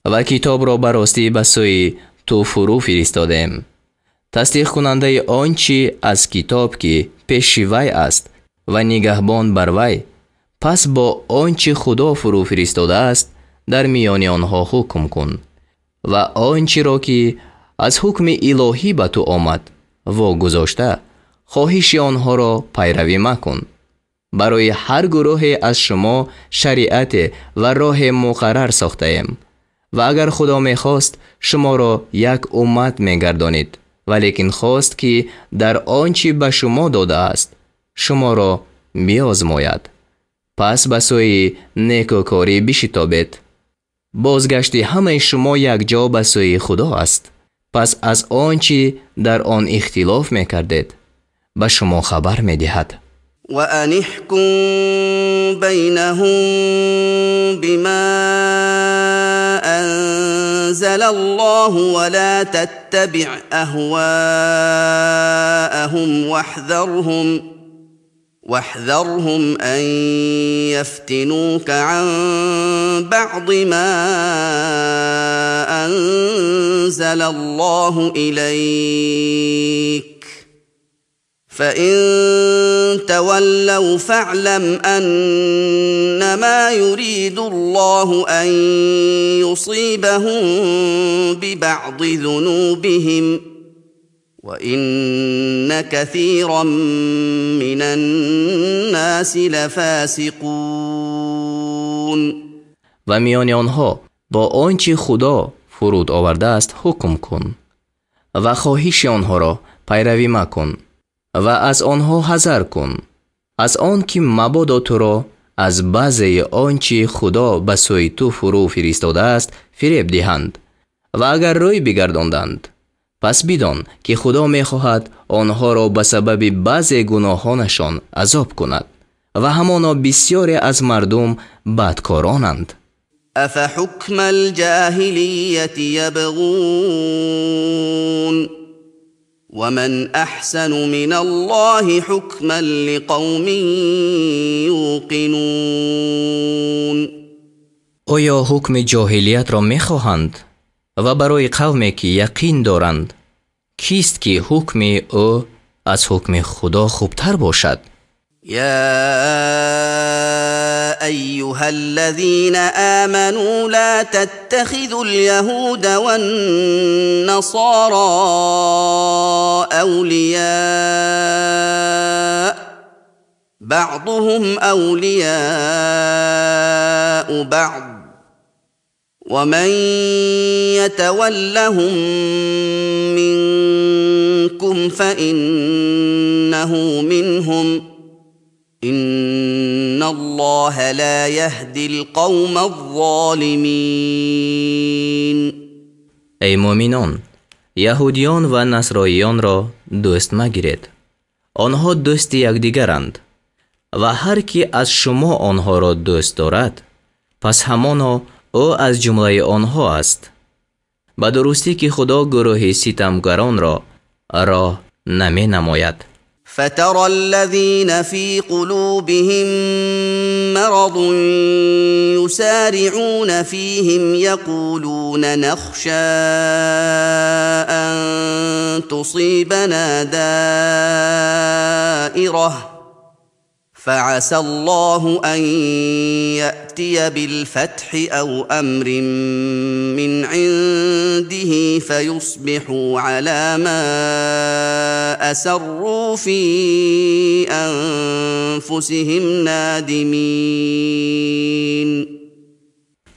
و کتاب را به راستی به سوی تو فرو فرستادیم тасдиқкунандаи он чӣ аз китоб ки пеши вай аст ва нигаҳбон бар вай, пас бо он чӣ Худо фурӯ фиристодааст дар миёни онҳо ҳукм кун ва он чиро ки аз ҳукми илоҳӣ ба ту омад вогузошта хоҳиши онҳоро пайравӣ макун. Барои ҳар гурӯҳе аз шумо шариате ва роҳе муқаррар сохтаем ва агар Худо мехост шуморо як уммат мегардонид, валекин хост ки дар он чӣ ба шумо додааст шуморо биозмояд. Пас ба сӯи некӯкорӣ бишитобед. Бозгашти ҳамаи шумо якҷо ба сӯи Худо аст. Пас аз он чӣ дар он ихтилоф мекардед ба шумо хабар медиҳад. وأن احكم بينهم بما أنزل الله ولا تتبع أهواءهم واحذرهم أن يفتنوك عن بعض ما أنزل الله إليك فإن تولوا فاعلم أنما يريد الله أن يصيبهم ببعض ذنوبهم وإن كثيرا من الناس لفاسقون. و میان آنها با آنچه خدا فرود آورده است حکم کن و خواهش آنها را پیروی مکن و از آنها حذر کن، از آن که مبادا تو را از بعضی آنچه خدا به سوی تو فرو فرستاده است فریب دهند و اگر روی بگرداندند پس بدان که خدا میخواهد آنها را به سبب بعضی گناهانشان عذاب کند و همانا بسیاری از مردم بدکارانند. افحکم الجاهلیة یبغون ومن احسن من الله حکما لقوم یوقنون. آیا حکم جاهلیت را میخواهند و برای قومی که یقین دارند کیست که حکم او از حکم خدا خوبتر باشد؟ یا ایها الذین آمنوا لا تتخذوا اليهود والنصارى اولیاء بعضهم اولیاء بعض ومن يتولهم منكم فإنه منهم إن الله لا يهدي القوم الظالمين. ای مؤمنان، یهودیان و نصراییان را دوست مگیرید. آنها دوست یکدیگرند و هر کی از شما آنها را دوست دارد پس همانا او از جمله آنها است. به درستی که خدا گروه ستمگران را راه نمی نماید. فترى الذين في قلوبهم مرض يسارعون فيهم يقولون نخشى أن تصيبنا دائرة فعسى الله أن يأتي بالفتح أو أمر من عنده فيصبحوا على ما أسروا في أنفسهم نادمين.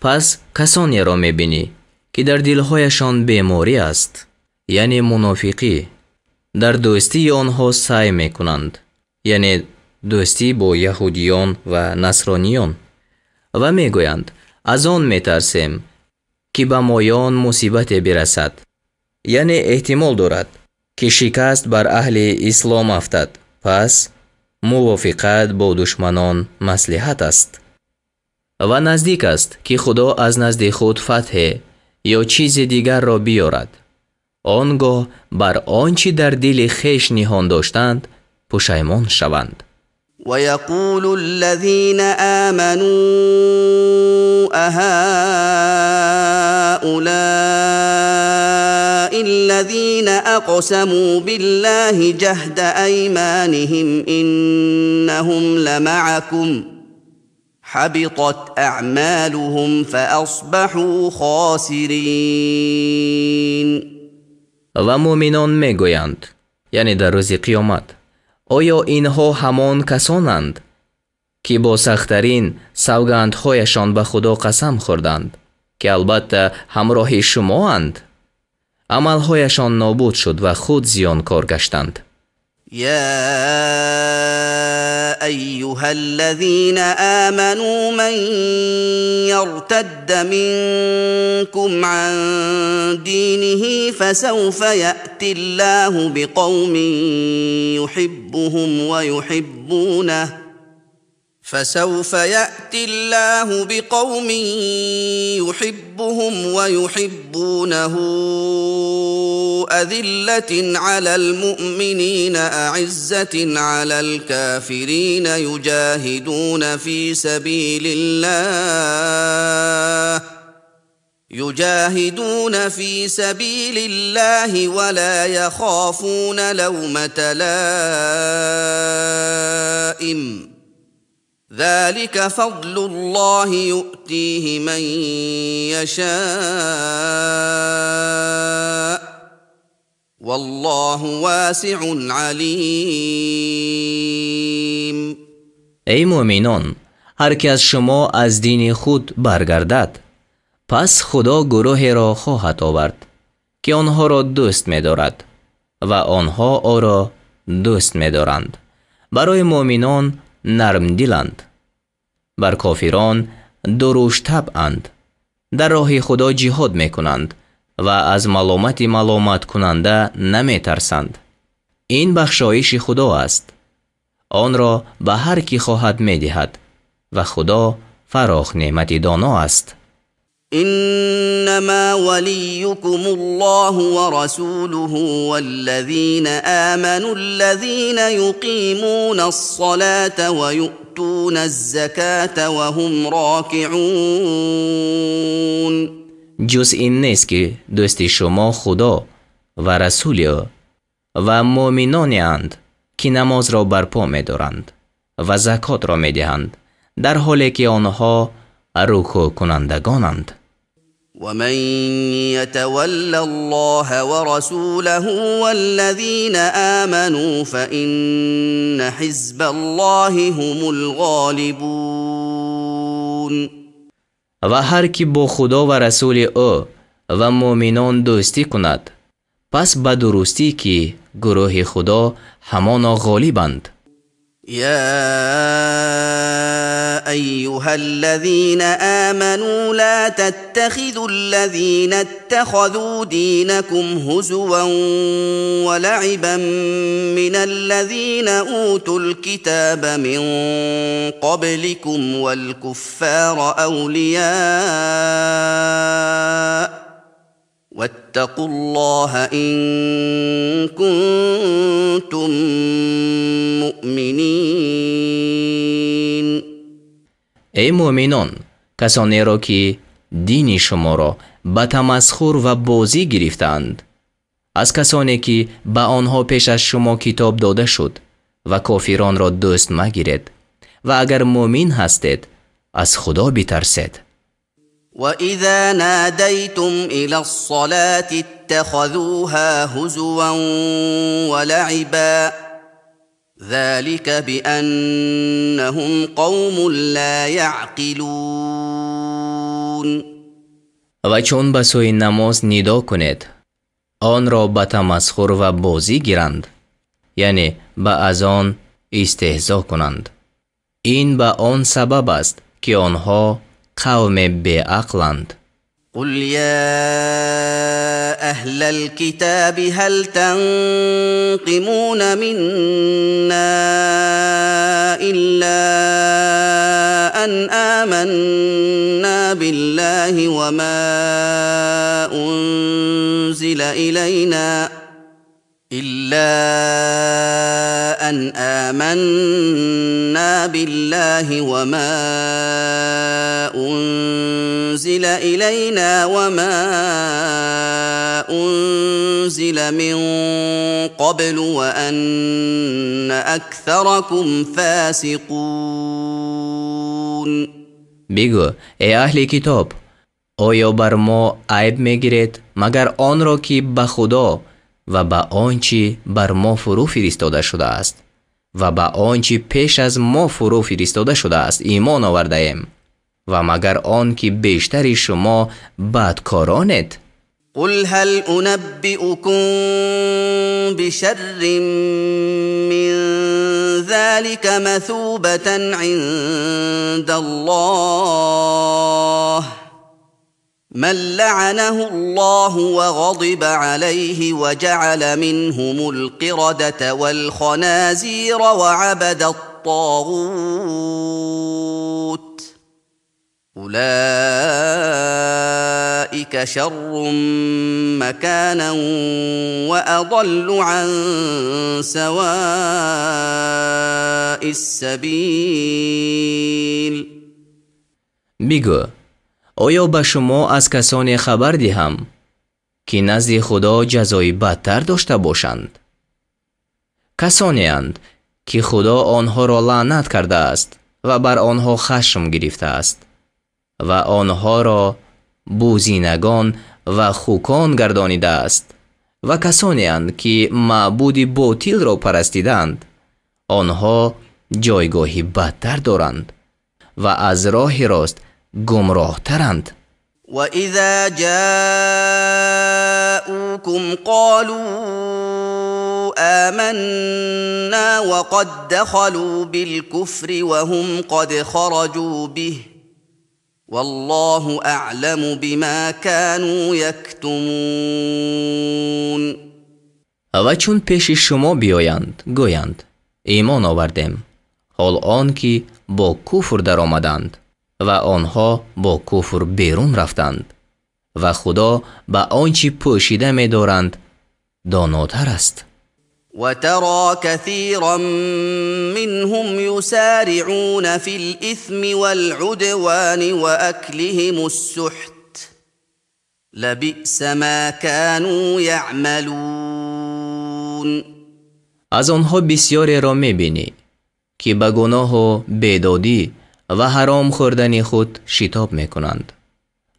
پس کسانی را می‌بینی که در دلهایشان بیماری است، یعنی منافقی، در دوستی آنها سعی می‌کنند، یعنی دوستی با یهودیان و نصرانیان، و میگویند از آن میترسیم که به مایان مصیبت برسد، یعنی احتمال دارد که شکست بر اهل اسلام افتد، پس موافقت با دشمنان مصلحت است. و نزدیک است که خدا از نزد خود فتح یا چیز دیگر را بیارد، آنگاه بر آنچه در دل خویش نهان داشتند پشیمان شوند. ويقول الذين آمنوا أهؤلاء الذين الذين أقسموا بالله جهد أيمانهم إنهم لمعكم حبطت أعمالهم فأصبحوا خاسرين. و مؤمنان میگویند، یعنی در روز قیامت، آیا اینها همان کسانند که با سخت‌ترین سوگندهایشان به خدا قسم خوردند که البته همراه شما اند؟ عملهایشان نابود شد و خود زیانکار گشتند. یا ایها الذین آمنوا من یرتد منکم عن دینه فسوف یأتی الله بقوم یحبهم ویحبونه فسوف يأتي الله بقوم يحبهم ويحبونه أذلة على المؤمنين أعزة على الكافرين يجاهدون في سبيل الله ولا يخافون لومة لائم ذلك فضل الله يؤتيه من يشاء والله واسع عليم. ای مؤمنان، هر که از شما از دین خود برگردد، پس خدا گروهی را خواهد آورد که آنها را دوست می‌دارد و آنها او را دوست می‌دارند. برای مؤمنان نرم دلند، بر کافران درشت طبعند، در راه خدا جهاد میکنند و از ملامت ملامت کننده نمیترسند. این بخشایش خدا است، آن را به هر کی خواهد میدهد و خدا فراخ نعمت دانا است. انما وليكم الله ورسوله والذين آمنوا الذين يقيمون الصلاة ويؤتون الزكاة وهم راكعون. جز این نیست که دوست شما خدا و رسول او و مؤمنانی اند که نماز را برپا می‌دارند و زکات را می‌دهند، در حالی که آنها رکوع کنندگانند. ومن يتول الله ورسوله والذين آمنوا فإن حزب الله هم الغالبون. و هر کی با خدا و رسول او و مؤمنان دوستی کند، پس به درستی که گروه خدا همانا غالبند. يا أيها الذين آمنوا لا تتخذوا الذين اتخذوا دينكم هزوا ولعبا من الذين أوتوا الكتاب من قبلكم والكفار أولياء واتقوا الله إن كنتم مؤمنین. ای مؤمنان، کسانی را که دین شما را به تمسخر و بازی گرفتند، از کسانی که به آنها پیش از شما کتاب داده شد و کافران را دوست مگیرید و اگر مؤمن هستید از خدا بترسید. وَإِذَا نَادَيْتُمْ إِلَى الصَّلَاةِ اتَّخَذُوهَا هُزُوًا وَلَعِبًا ذَلِكَ بِأَنَّهُمْ قَوْمٌ لَا يَعْقِلُونَ. و چون به سوی نماز ندا کنید، آن را به تمسخر و بازی گیرند، یعنی به از آن استهزا کنند. این به آن سبب است که آنها قوم بی‌عقلند. قل يا أهل الكتاب هل تنقمون منا إلا أن آمنا بالله وما أنزل إلينا إلا أن آمنا بالله وما أنزل إلينا وما أنزل من قبل وأن أكثركم فاسقون. بگو ای اهل کتاب، آیا بر ما عیب میگیرید مگر آن را که به خدا و به آنچه بر ما فرو فرستاده شده است و به آنچه پیش از ما فرو فرستاده شده است ایمان آورده ایم و مگر آن که بیشتر شما بدکارانید؟ قل هل انبئكم بشر من ذلك مثوبة عند الله من لعنه الله وغضب عليه وجعل منهم القردة والخنازير وعبد الطاغوت أولئك شر مكانا وأضل عن سواء السبيل. بگو آیا به شما از کسانی خبر دهم که نزد خدا جزای بدتر داشته باشند؟ کسانی اند که خدا آنها را لعنت کرده است و بر آنها خشم گرفته است و آنها را بوزینگان و خوکان گردانیده است و کسانی اند که معبود باطل را پرستیدند. آنها جایگاهی بدتر دارند و از راه راست گمراه ترند. و اذا جاءوكم قالوا آمنا وقد دخلوا بالكفر وهم قد خرجوا به والله اعلم بما كانوا يكتمون. و چون پیش شما بیایند گویند ایمان آوردیم، حال آن که با کفر در آمدند و آنها با کفر بیرون رفتند و خدا به آنچه پوشیده می‌دارند داناتر است. و ترى كثيرا منهم يسارعون في الإثم والعدوان وأكلهم السحت لبئس ما كانوا يعملون. از آنها بسیاری را می‌بینی که به گناه و بیدادی و حرام خوردن خود شتاب میکنند.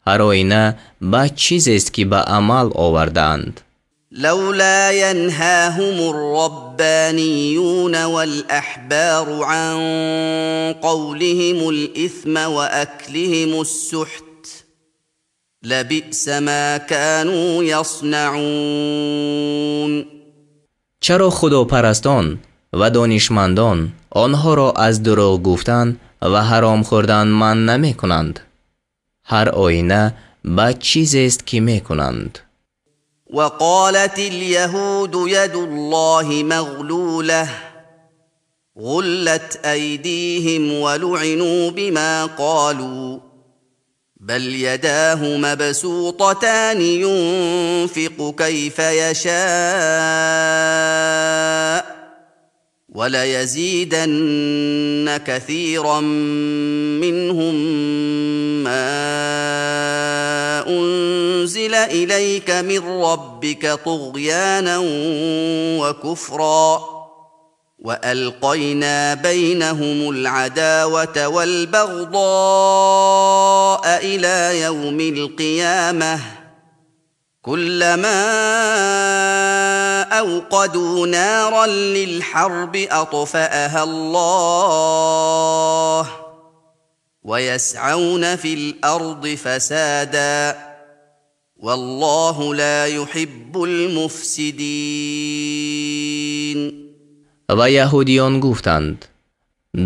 هر آینه بد چیز است که به عمل آوردند. لولا ينهاهم الربانيون والأحبار عن قولهم الإثم وأكلهم السحت لبئس ما كانوا يصنعون. چرا خداپرستان و دانشمندان آنها را از دروغ گفتن و حرام خوردن من نمی کنند؟ هر آینه بد چیز است که می کنند. وقالت اليهود يد الله مغلولة غلت أيديهم ولعنوا بما قالوا بل يداه مبسوطتان ينفق كيف يشاء وليزيدن كثيرا منهم ما أنزل إليك من ربك طغيانا وكفرا وألقينا بينهم العداوة والبغضاء إلى يوم القيامة كلما أوقدوا نارا للحرب أطفأها الله ويسعون في الأرض فسادا والله لا يحب المفسدين. و یهودیان گفتند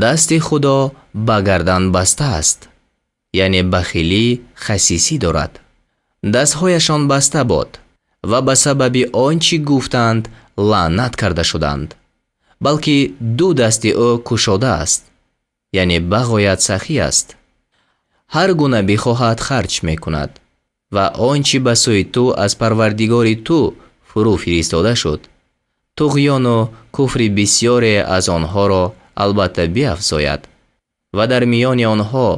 دست خدا به گردن بسته است، یعنی بخیلی خسیسی دارد. دستهایشان بسته بود و به سبب آنچه گفتند لعنت کرده شدند، بلکه دو دست او کشاده است، یعنی بغایت سخی است. هر گونه بخواهد خرج میکند و آنچه به سوی تو از پروردگار تو فرو فرستاده شد туғёну куфри бисёре аз онҳоро албатта биафзояд ва дар миёни онҳо,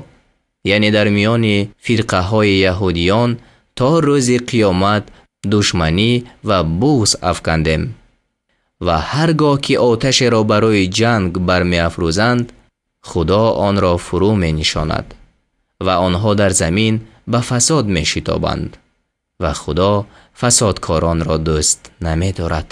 яъне дар миёни фирқаҳои яҳудиён то рӯзи қиёмат душманӣ ва буғз афкандем. Ва ҳар гоҳ ки оташеро барои ҷанг бармеафрӯзанд, Худо онро фурӯ менишонад ва онҳо дар замин ба фасод мешитобанд ва Худо фасодкоронро дӯст намедорад.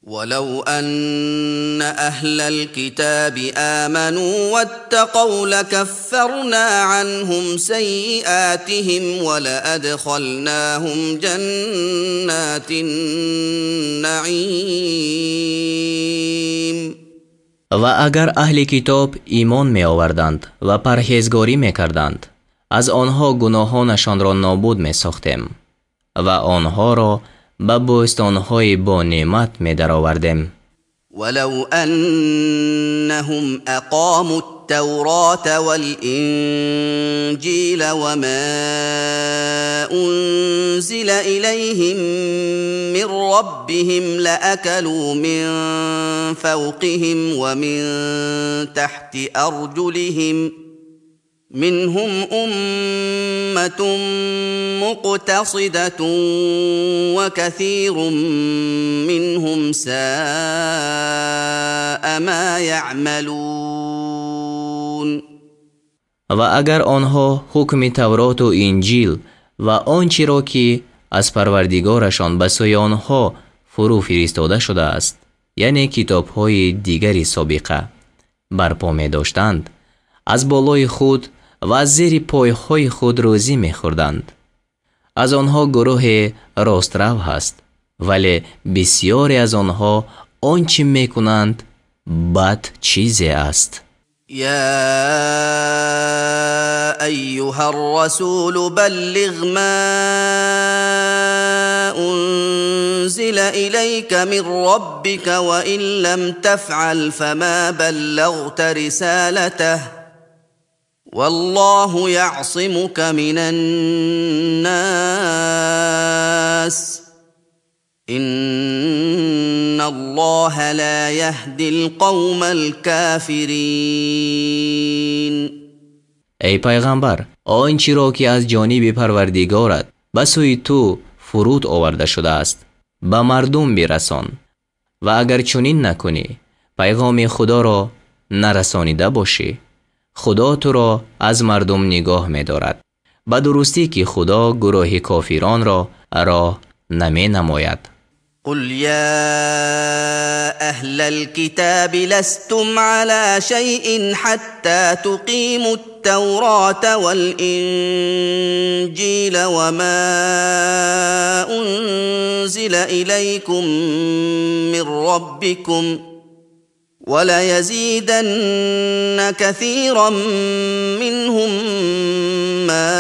ولو أن أهل الكتاب آمنوا واتقوا لكفرنا عنهم سيئاتهم ولأدخلناهم جنات النعيم. و اگر اهل کتاب ایمان می آوردند و پرهیزگاری می کردند، از آنها گناهانشان را نابود می ساختیم و آنها را به بوستان‌های با نعمت می‌درآوردیم. ولو انهم اقاموا التوراة والانجیل وما انزل الیهم من ربهم لأکلوا من فوقهم ومن تحت ارجلهم منهم أمة مقتصدة وكثير منهم ساء ما يعملون. و اگر آنها حکم تورات و انجیل و آنچه را که از پروردگارشان به سوی آنها فرو فرستاده شده است، یعنی کتاب‌های دیگر سابقه، برپا می‌داشتند، از بالای خود و از زیر پایهای خود روزی می‌خوردند. از آنها گروه راسترو هست، ولی بسیاری از آنها آنچه میکنند بد چیزی است. یا ایها الرسول بلغ ما انزل الیک من ربک وان لم تفعل فما بلغت رسالته والله يعصمك من الناس إن الله لا يهدي القوم الكافرين. ای پیغمبر، آنچه را که از جانب پروردگارت به سوی تو فرود آورده شده است به مردم برسان و اگر چنین نکنی پیغام خدا را نرسانیده باشی، خدا تو را از مردم نگاه می‌دارد. به درستی که خدا گروه کافران را راه نمی نماید. قل یا اهل الكتاب لستم على شیء حتى تقیموا التوراة والانجیل وما انزل الیکم من ربکم وليزيدن كثيرا منهم ما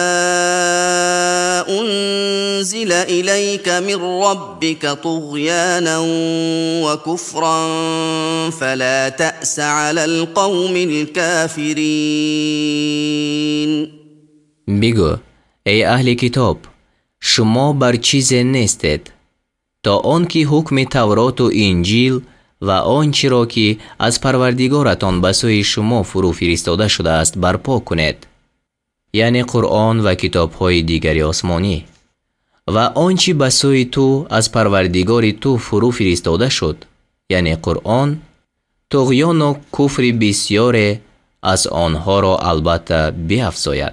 أنزل إليك من ربك طغيانا وكفرا فلا تأس على القوم الكافرين. بگو ای اهل کتاب، شما بر چیز نیستید تا آنکه حکم تورات و انجیل و آنچه را که از پروردگارتان به سوی شما فرو فرستاده شده است برپا کنید، یعنی قرآن و کتاب‌های دیگر آسمانی، و آنچه به سوی تو از پروردگار تو فرو فرستاده شد، یعنی قرآن، طغیان و کفر بسیار از آنها را البته بیفزاید.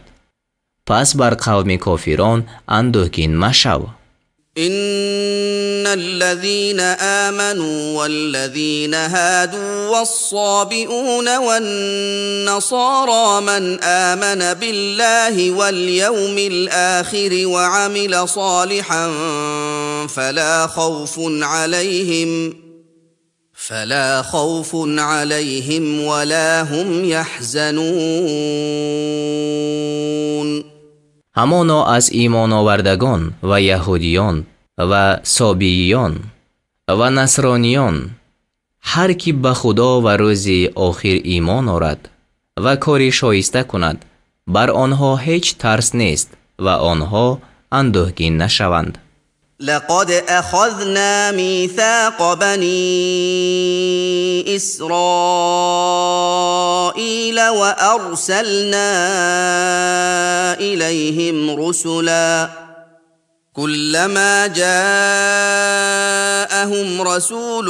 پس بر قوم کافران اندوهگین مشو. إن الذين آمنوا والذين هادوا والصابئون والنصارى من آمن بالله واليوم الآخر وعمل صالحا فلا خوف عليهم ولا هم يحزنون. همانا از ایمان آوردگان و یهودیان و صابئیان و نصرانیان هر کی به خدا و روز آخر ایمان آورد و کاری شایسته کند، بر آنها هیچ ترس نیست و آنها اندوهگین نشوند. لقد اخذنا میثاق بنی اسرائیل وارسلنا الیهم رسلا كلما جاءهم رسول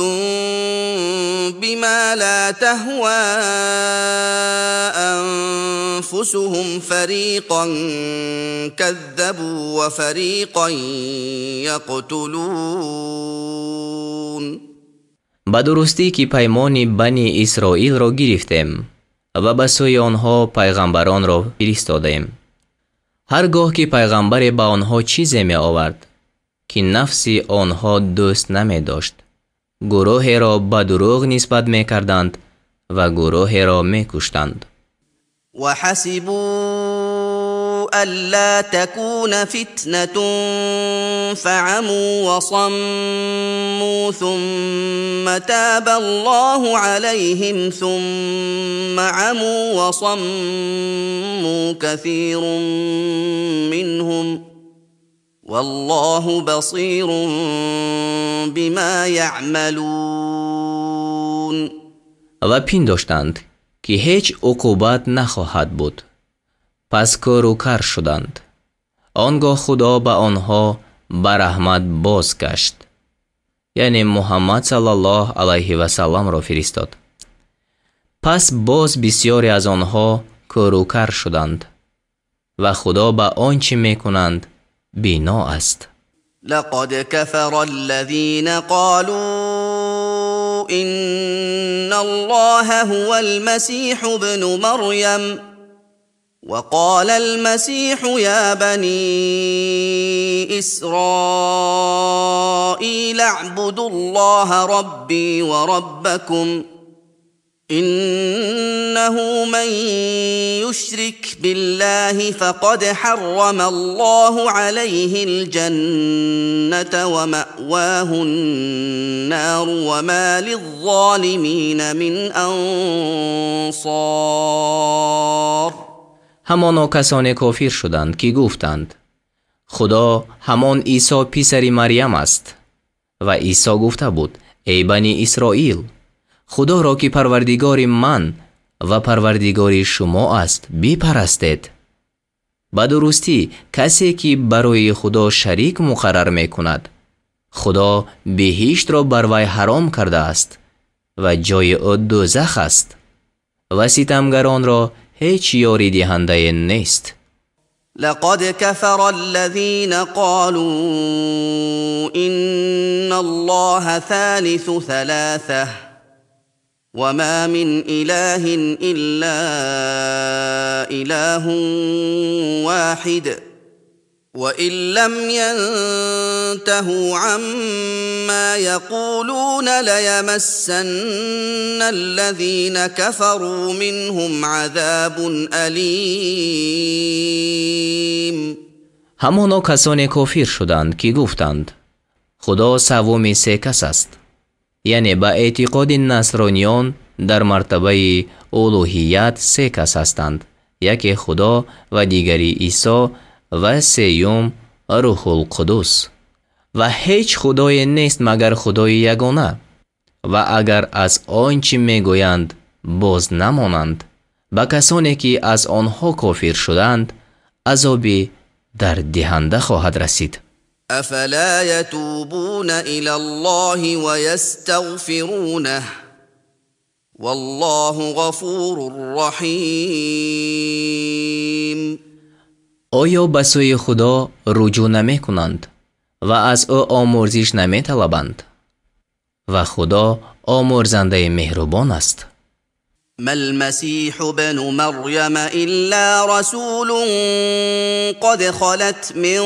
بما لا تهوى انفسهم فريقا كذبوا وفريقا يقتلون. به درستی که پیمان بنی اسرائیل را گرفتیم و به سوی آنها پیغمبران را فرستادیم. هرگاه که پیغمبر به آنها چیزی می آورد که نفس آنها دوست نمی داشت، گروهی را به دروغ نسبت می کردند و گروهی را می کشتند. وحسبوا ألا تكون فتنة فعموا وصموا ثم تاب الله عليهم ثم عموا وصموا كثير منهم والله بصير بما يعملون. و پنداشتند که هیچ عقوبت نخواهد بود، پس کور و کر شدند. آنگاه خدا به آنها به رحمت بازگشت، یعنی محمد صلی الله علیه و سلم را فرستاد. پس باز بسیاری از آنها کور و کر شدند و خدا به آنچه میکنند بینا است. لقد كفر الذين قالوا إن الله هو المسيح ابن مريم وقال المسيح يا بني إسرائيل اعبدوا الله ربي وربكم إنه من يشرك بالله فقد حرم الله عليه الجنة ومأواه النار وما للظالمين من أنصار. همانا کسان کافر شدند که گفتند خدا همان عیسی پسر مریم است. و عیسی گفته بود ای بنی اسرائیل، خدا را که پروردگار من و پروردگار شما است بپرستید. به درستی کسی که برای خدا شریک مقرر می کند، خدا بهشت را بر وی حرام کرده است و جای او دوزخ است و ستمگران را هیچ یاری دهنده نیست. لقد كفر الذين قالوا إن الله ثالث ثلاثة وما من إله إلا إله واحد وإن لم ينتهوا عما يقولون ليمسن الذين كفروا منهم عذاب أليم. همانا کسان کافر شدند که گفتند خدا سوم سه کس است، یعنی به اعتقاد نصرانیان در مرتبه الوهیت سه کس هستند، یکی خدا و دیگری عیسی و سیوم روح القدس. و هیچ خدای نیست مگر خدای یگانه، و اگر از آنچه میگویند باز نمانند، به کسانی که از آنها کافر شدند عذاب درددهنده خواهد رسید. افلا يتوبون الى الله ويستغفرونه والله غفور رحیم. آیا به سوی خدا رجوع نمی کنند و از او آمرزش نمی طلبند؟ و خدا آمرزنده مهربان است. ما المسيح ابن مريم إلا رسول قد خلت من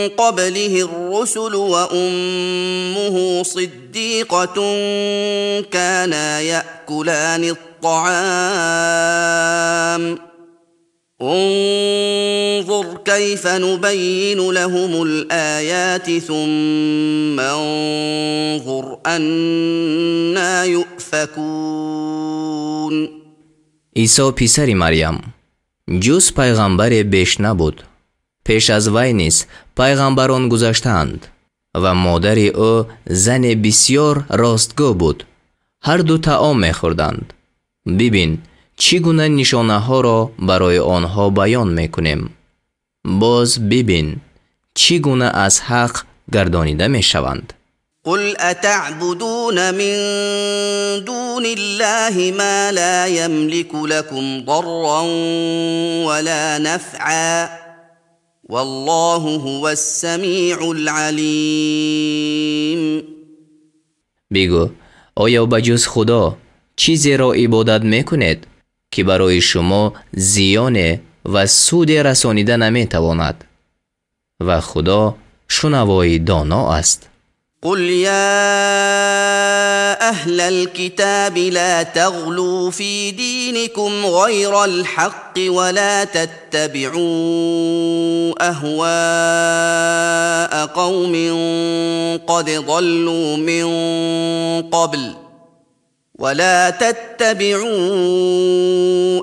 قبله الرسل وأمه صديقة كانا يأكلان الطعام انظر كيف نبين لهم الآيات ثم انظر أنا يؤفكون. عیسی پسر مریم جز پیغمبر بیش نبود. پیش از وی نیز پیغمبران گذشتند و مادر او زن بسیار راستگو بود. هر دو طعام می‌خوردند. ببین چگونه نشانه ها را برای آنها بیان می‌کنیم. باز ببین چگونه از حق گردانیده می‌شوند. قل اتعبدون من دون الله ما لا يملك لكم ضرا ولا نفعا والله هو السمیع العلیم. بگو آیا بجز خدا چیزی را عبادت میکنید که برای شما زیان و سود رسانیده نمیتواند؟ و خدا شنوای دانا است. قل یا اهل الكتاب لا تغلوا في دينكم غير الحق ولا تتبعوا اهواء قوم قد ضلوا من قبل ولا تتبعوا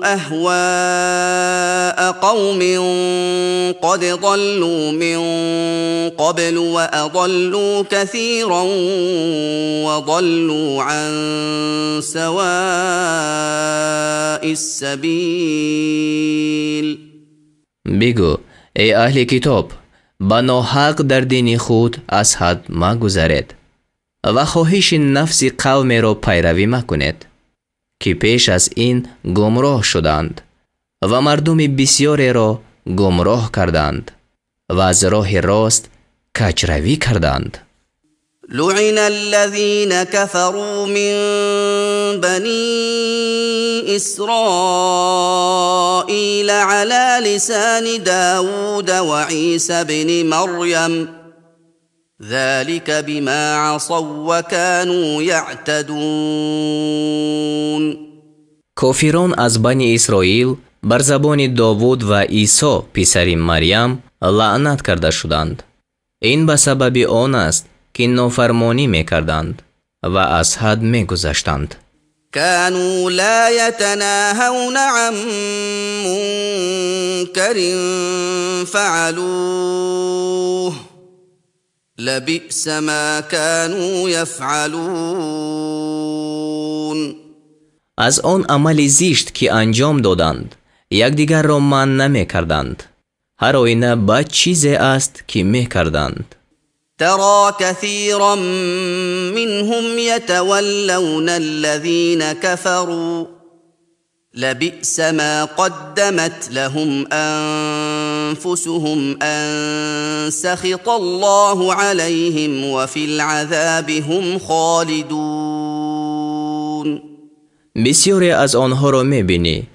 اهواء قوم قد ضلوا من قبل واضلوا كثيرا وضلوا عن سواء السبيل. بگو ای اهل کتاب، به ناحق در دین خود از حد مگذرید و خواهش نفس قوم را پیروی مکنید که پیش از این گمراه شدند و مردم بسیاری را گمراه کردند و از راه راست کجروی کردند. لعن الذين كفروا من بني إسرائيل على لسان داود وعيسى بن مريم ذلك بما عصوا وكانوا يعتدون. کافران از بنی اسرائیل بر زبان داوود و عیسی پسر مریم لعنت کرده شدند. این به سبب آن است که نافرمانی میکردند و از حد میگذشتند. كانوا لا يتناهون عن منكر فعلوه لبئس ما كانوا يفعلون. از آن عمل زشت که انجام دادند یکدیگر را منع نمی‌کردند. هر آینه بد چیزی است که می‌کردند. ترى كثيرا منهم يتولون الذين كفروا لبئس ما قدمت لهم أنفسهم أن سخط الله عليهم وفي العذاب هم خالدون. بسیاری از آنها را می‌بینی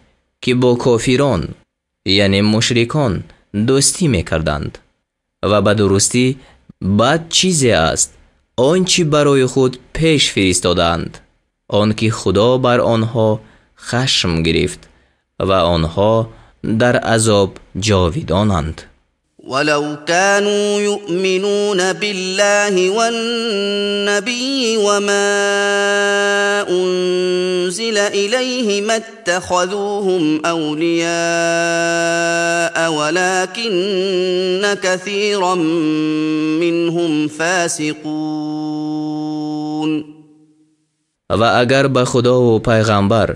که با کافران یعنی مشرکان دوستی می‌کردند و به درستی بد چیزی است آنچه برای خود پیش فرستادند، آنکه خدا بر آنها خشم گرفت و آنها در عذاب جاویدانند. ولو كانوا يؤمنون بالله والنبي وما أنزل إليه ما اتخذوهم أولياء ولكن كثيرا منهم فاسقون. و اگر به خدا و پیغمبر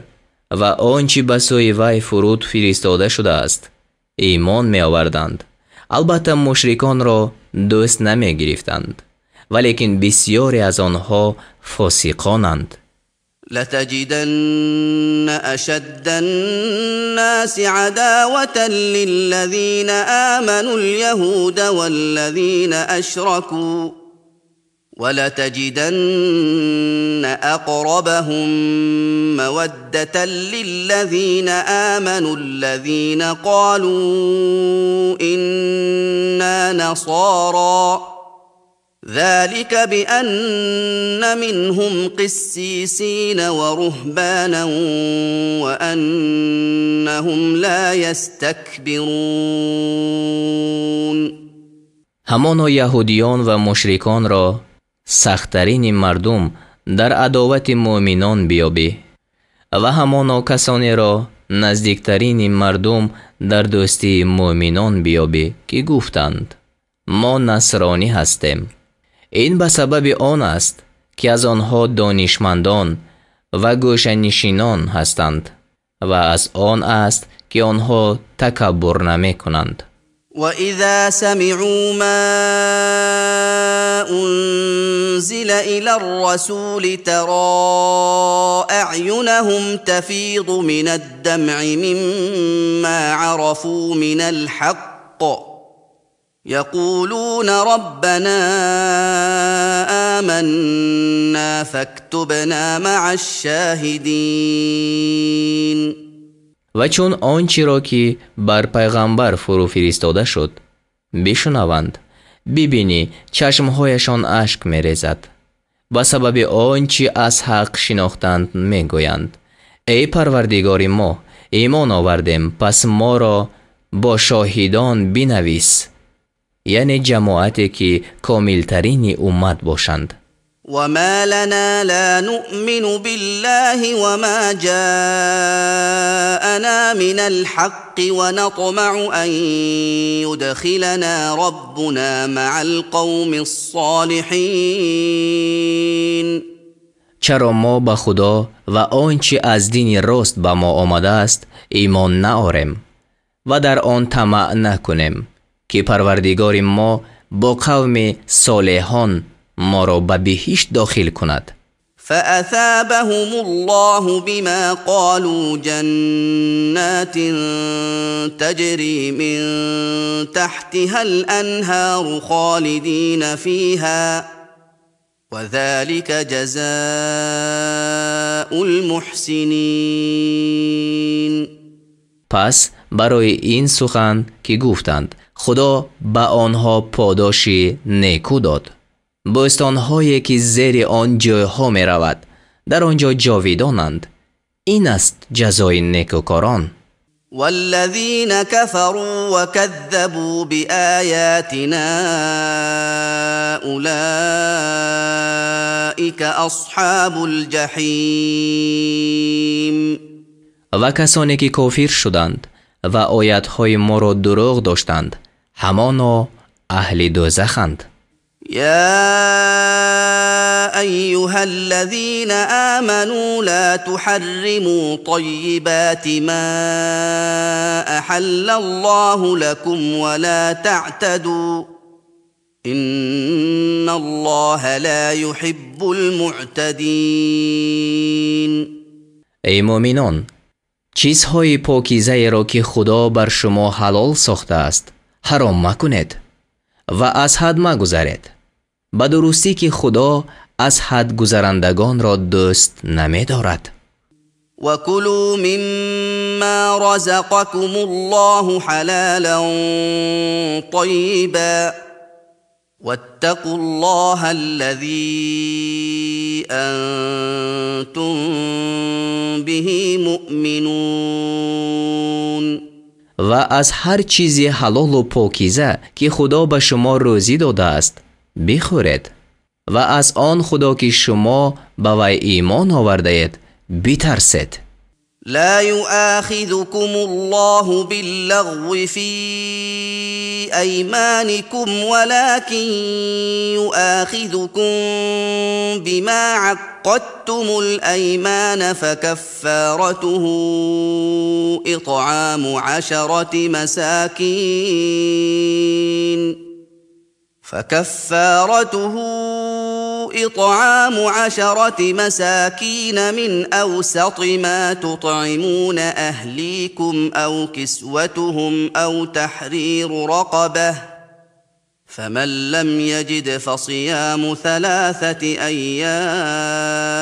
و آنچه به سوی وی فرود فرستاده شده است ایمان می آوردند، البته مشرکان را دوست نمی گرفتند، ولیکن بسیاری از آنها فاسقانند. لتجدن أشد الناس عداوة للذين آمنوا اليهود والذين أشركوا ولتجدن أقربهم مودة للذين آمنوا الذين قالوا إنا نصارى ذلك بأن منهم قسيسين ورهبانا وأنهم لا يستكبرون. همانا یهودیان و مشرکان را سخت‌ترین مردم در عداوت مؤمنان بیابی و همانا کسانی را نزدیکترین مردم در دوستی مؤمنان بیابی که گفتند ما نصرانی هستیم. این به سبب آن است که از آنها دانشمندان و گوشه‌نشینان هستند و از آن است که آنها تکبر نمی کنند. وَإِذَا سَمِعُوا مَا أُنْزِلَ إِلَى الرَّسُولِ تَرَى أَعْيُنَهُمْ تَفِيضُ مِنَ الدَّمْعِ مِمَّا عَرَفُوا مِنَ الْحَقِّ يَقُولُونَ رَبَّنَا آمَنَّا فَاكْتُبْنَا مَعَ الشَّاهِدِينَ. و چون آنچه را که بر پیغمبر فرو فرستاده شد بشنوند، ببینی چشمهایشان اشک می‌ریزد. به سبب آنچه از حق شناختند میگویند ای پروردگار ما، ایمان آوردیم، پس ما را با شاهدان بنویس، یعنی جماعتی که کاملترین امت باشند. وما لنا لا نؤمن بالله وما جاءنا من الحق ونطمع أن يدخلنا ربنا مع القوم الصالحين. چرا ما به خدا و آنچه از دین راست به ما آمده است ایمان نآوریم و در آن طمع نکنیم که پروردگار ما با قوم صالحان ما را به بهشت داخل کند. فأثابهم الله بما قالوا جنات تجري من تحتها الأنهار خالدين فيها وذلك جزاء المحسنين. پس برای این سخن که گفتند خدا به آنها پاداش نیکو داد، بوستان‌هایی که زیر آن جایها می‌رود در آنجا جاویدانند، این است جزای نیکوکاران. والذین كفروا وكذبوا بآیاتنا اولئک اصحاب الجحیم. و کسانی که کافر شدند و آیات‌های ما را دروغ داشتند، همانا اهل دوزخند. يا أيها الذين آمنوا لا تحرموا طيبات ما أحل الله لكم ولا تعتدوا إن الله لا يحب المعتدين. ای مؤمنان، چیزهای پاکیزه را که خدا بر شما حلال ساخته است حرام مکنید و از حد مگذرید. به درستی که خدا از حد گذرندگان را دوست نمی دارد. وَكُلُوا مِمَّا رَزَقَكُمُ اللَّهُ حَلَالًا طَيِّبًا وَاتَّقُوا اللَّهَ الَّذِي أَنْتُمْ بِهِ مُؤْمِنُونَ. و از هر چیزی حلال و پاکیزه که خدا به شما روزی داده است بخورید و از آن خدا که شما به وی ایمان آورده اید بترسید. لا يؤاخذكم الله باللغو في أيمانكم ولكن يؤاخذكم بما عقدتم الأيمان فكفارته إطعام 10 مساكين فكفارته إطعام 10 مساكين من أوسط ما تطعمون أهليكم أو كسوتهم أو تحرير رقبة فمن لم يجد فصيام 3 أيام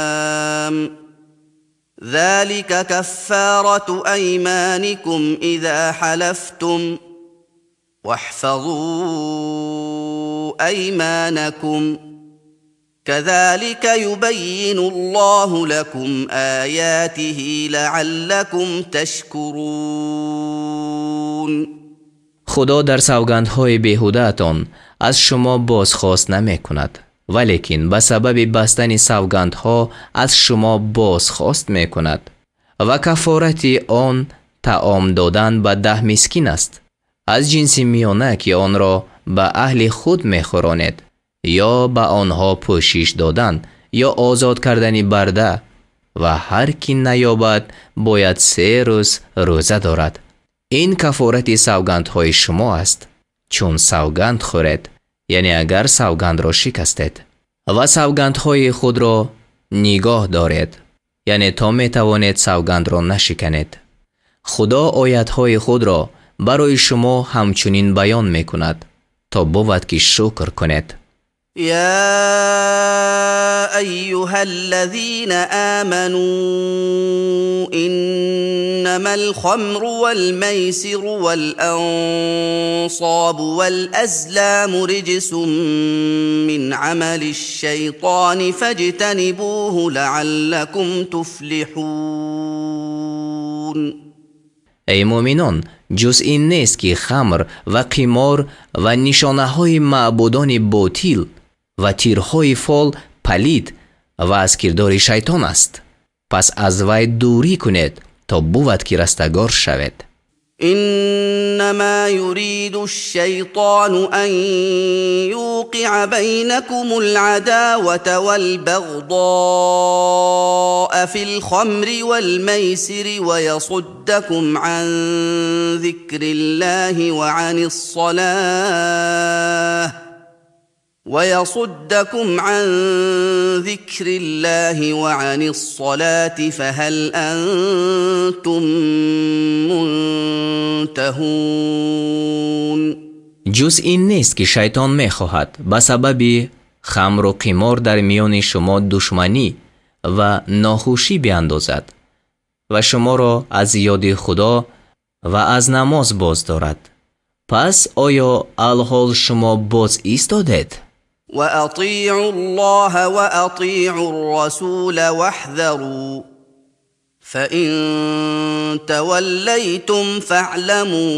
ذلك كفارة أيمانكم إذا حلفتم واحفظوا أيمانكم كذلك يبين الله لكم آياته لعلكم تشكرون. خدا در سوگندهای بیهوده‌تان از شما بازخواست نمی کند، ولیکن به سبب بستن سوگندها از شما بازخواست می کند و کفارت آن طعام دادن به 10 مسکین است، از جنس میانه که آن را به اهل خود میخورانید ё ба онҳо пӯшиш додан ё озод кардани барда, ва ҳар ки наёбад бояд 3 рӯз рӯза дорад. Ин кафорати савгандҳои шумо аст, чун савганд хӯред, яъне агар савгандро шикастед. Ва савгандҳои худро нигоҳ доред, яъне то метавонед савгандро нашиканед. Худо оятҳои худро барои шумо ҳамчунин баён мекунад, то бувад ки шукр кунед. يا أيها الذين آمنوا إنما الخمر والميسر والأنصاب والأزلام رجس من عمل الشيطان فاجتنبوه لعلكم تفلحون. ای مؤمنان، جز این نیست که خمر و قمار و نشانه‌های معبودان باطل و تیرهای فال پلید و از کردار شیطان است. پس از وی دوری کنید تا بود که رستگار شوید. انما يريد الشيطان ان يوقع بينكم العداوة والبغضاء في الخمر والميسر ويصدكم عن ذكر الله وعن الصلاة ويصدكم عن ذكر الله وعن الصلاة فهل أنتم منتهون. جز این نیست که شیطان میخواهد به سبب خمر و قمار در میان شما دشمنی و ناخوشی بیاندازد و شما را از یاد خدا و از نماز باز دارد. پس آیا الحال شما باز ایستادید؟ وأطيعوا الله وأطيعوا الرسول واحذروا فإن توليتم فاعلموا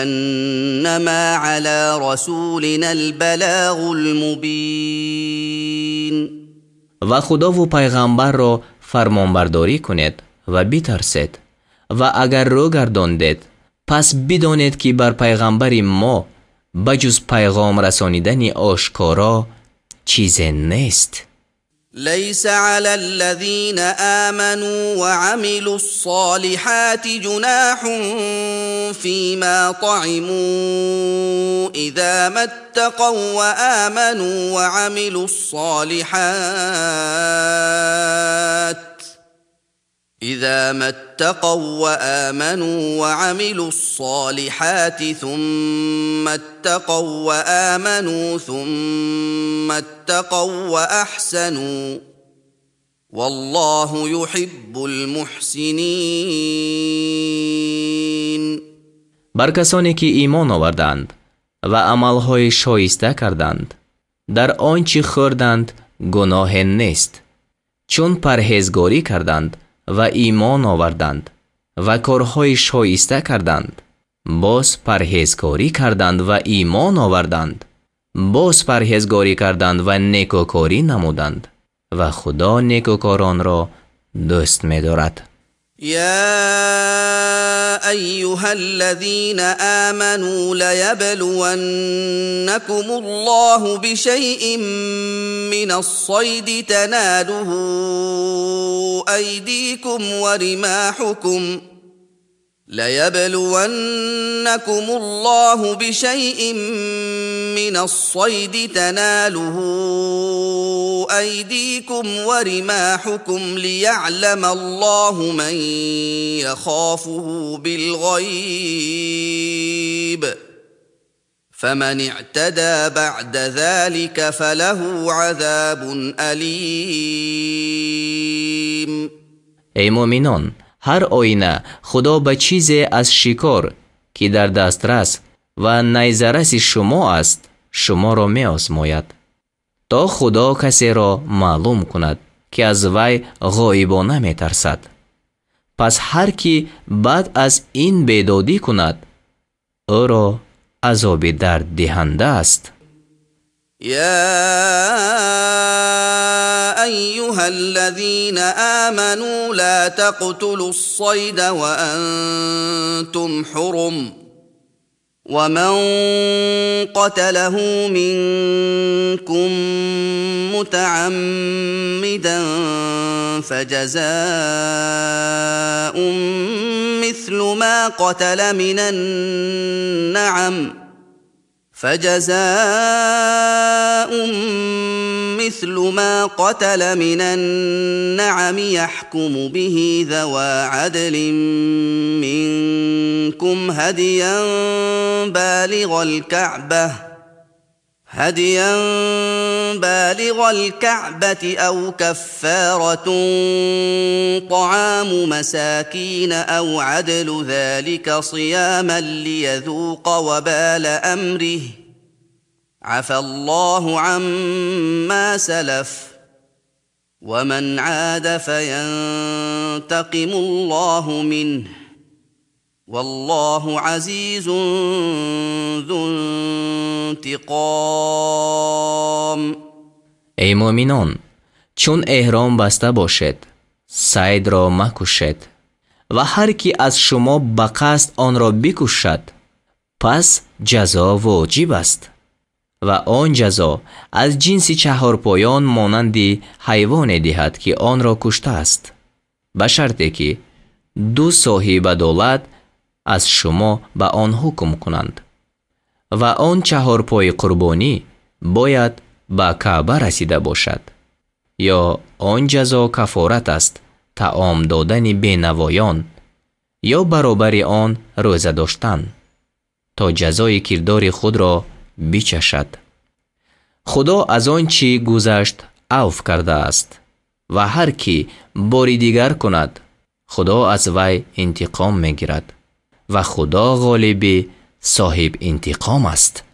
أنما على رسولنا البلاغ المبين. و خدا و پیغمبر را فرمانبرداری کنید و بترسید، و اگر رو گرداندید پس بدانید که بر پیغمبر ما بجز پیغام رسانیدن آشکارا چیز نیست. ليس على الذين آمنوا وعملوا الصالحات جناح فيما طعموا إذا ما اتقوا وآمنوا وعملوا الصالحات إذا ما اتقوا وآمنوا وعملوا الصالحات ثم اتقوا وآمنوا ثم اتقوا وأحسنوا والله يحب المحسنين. بر کسانی که ایمان آوردند و عملهای شایسته کردند، در آنچه خوردند گناه نیست، چون پرهیزگاری کردند و ایمان آوردند و کارهای شایسته کردند، باز پرهیزکاری کردند و ایمان آوردند، باز پرهیزگاری کردند و نیکوکاری نمودند، و خدا نیکوکاران را دوست می‌دارد. يا أيها الذين آمنوا ليبلونكم الله بشيء من الصيد تناله أيديكم ورماحكم ليبلونكم الله بشيء من الصيد تناله أيديكم ورماحكم ليعلم الله من يخافه بالغيب فمن اعتدى بعد ذلك فله عذاب أليم. ای مؤمنان، هر آینه خدا به چیزی از شکار که در دسترس و نیزرس شما است شما را می آزماید، تا خدا کسی را معلوم کند که از وی غایبانه می ترسد. پس هر کی بعد از این بیدادی کند او را عذاب درد دهنده است. يا أيها الذين آمنوا لا تقتلوا الصيد وأنتم حرم ومن قتله منكم متعمدا فجزاء مثل ما قتل من النعم فجزاء مثل ما قتل من النعم يحكم به ذوى عدل منكم هديا بالغ الكعبة أو كفارة طعام مساكين أو عدل ذلك صياما ليذوق وبال أمره عفا الله عما سلف ومن عاد فينتقم الله منه والله عزيز ذو انتقام. ای مؤمنان، چون احرام بسته باشد صید را مکشید و هر کی از شما به قصد آن را بکشد پس جزا واجب است و آن جزا از جنس چهارپایان مانند حیوان دهد که آن را کشته است، به شرطی که دو صاحب عدالت از شما به آن حکم کنند و آن چهارپای قربانی باید به کعبه رسیده باشد، یا آن جزا کفارت است، طعام دادن بینوایان یا برابر آن روزه داشتن تا جزای کردار خود را بچشد. خدا از آن چی گذشت عفو کرده است و هر کی باری دیگر کند خدا از وی انتقام میگیرد و خدا غالب صاحب انتقام است.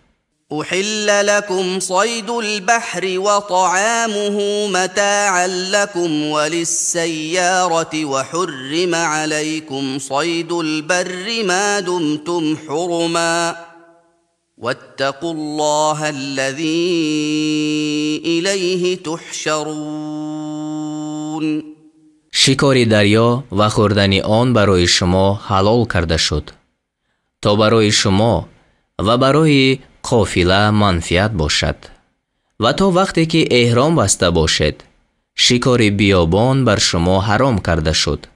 أحل لكم صيد البحر وطعامه متاعا لكم وللسيارة وحرم عليكم صيد البر ما دمتم حرما واتقوا الله الذي إليه تحشرون. شکار دریا و خوردن آن برای شما حلال کرده شد تا برای شما و برای قافله منفعت باشد و تا وقتی که احرام بسته باشد شکار بیابان بر شما حرام کرده شد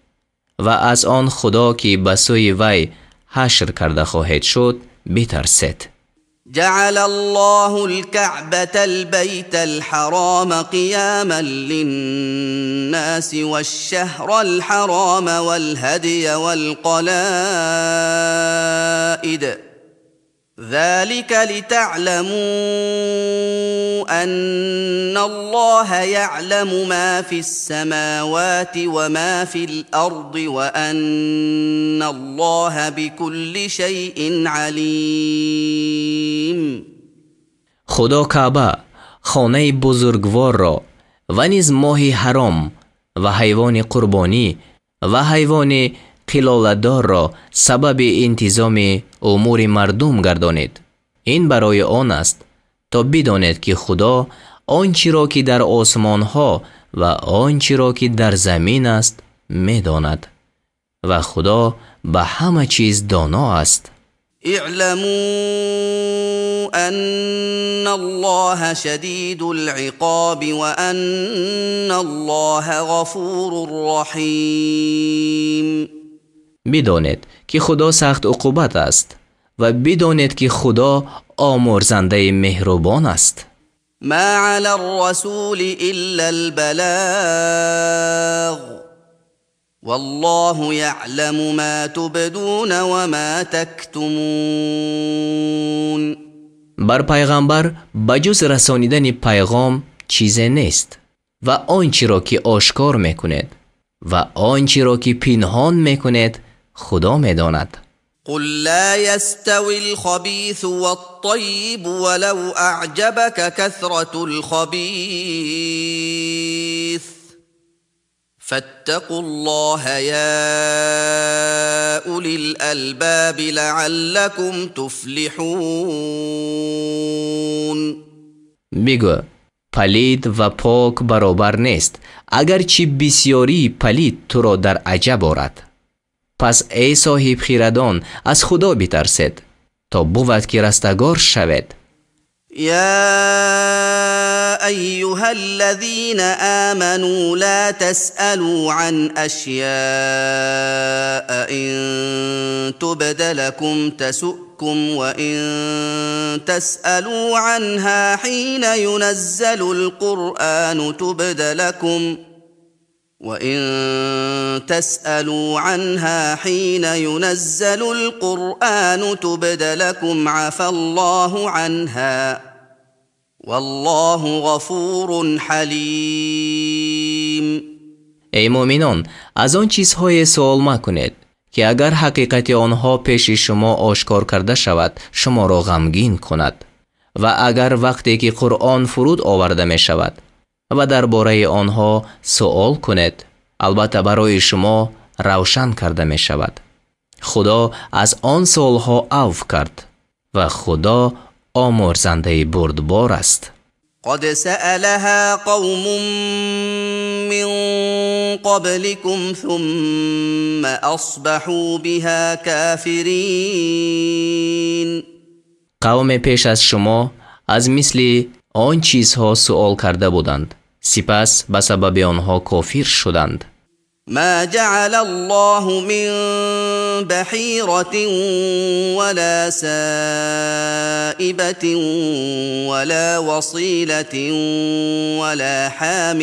و از آن خدا که به سوی وی حشر کرده خواهد شد بترسید. جعل الله الكعبة البيت الحرام قياما للناس والشهر الحرام والهدي والقلائد ذلك لتعلموا أن الله يعلم ما في السماوات وما في الأرض وأن الله بكل شيء عليم. خدا کعبه خانه بزرگوار را و نیز ماه حرام و حیوان قربانی و حیوان قلاله‌دار را سبب انتظام امور مردم گردانید. این برای آن است تا بدانید که خدا آنچه را که در آسمان ها و آنچه را که در زمین است میداند و خدا به همه چیز دانا است. اعلموا ان الله شدید العقاب وان الله غفور رحیم. بدانید که خدا سخت عقوبت است و بدانید که خدا آمرزنده مهربان است. ما علی الرسول الا البلاغ والله يعلم ما تبدون وما تكتمون. بر پیغمبر بجز رسانیدن پیغام چیزی نیست و آنچه را که آشکار میکنید و آنچه را که پنهان میکنید خدا میداند. قل لا يستوي الخبيث والطيب ولو أعجبك كثرة الخبيث فاتقوا الله يا أولي الألباب لعلكم تفلحون. بگو پلید و پاک برابر نیست، اگرچه بسیاری پلید تو را در عجب آرد. پس ای صاحب خیردان از خدا بترسید تا بود که رستگار شوید. يا أيها الذين آمنوا لا تسألوا عن أشياء إن تبد لكم تسؤكم وإن تسألوا عنها حين ينزل القرآن تبد لكم وإن تسألوا عنها حين ينزل القرآن تبد لكم عفا الله عنها والله غفور حلیم. ای مؤمنان، از آن چیزهای سوال مکنید که اگر حقیقت آنها پیش شما آشکار کرده شود شما را غمگین کند، و اگر وقتی که قرآن فرود آورده می شود و درباره آنها سوال کنید البته برای شما روشن کرده می شود. خدا از آن سوالها عفو کرد و خدا آمرزنده بردبار است. قد سألها قوم من قبلكم ثم اصبحوا بها كافرین. قوم پیش از شما از مثل آن چیزها سوال کرده بودند، سپس به سبب آنها کافر شدند. ما جعل الله من بحيرة ولا سائبة ولا وصيلة ولا حام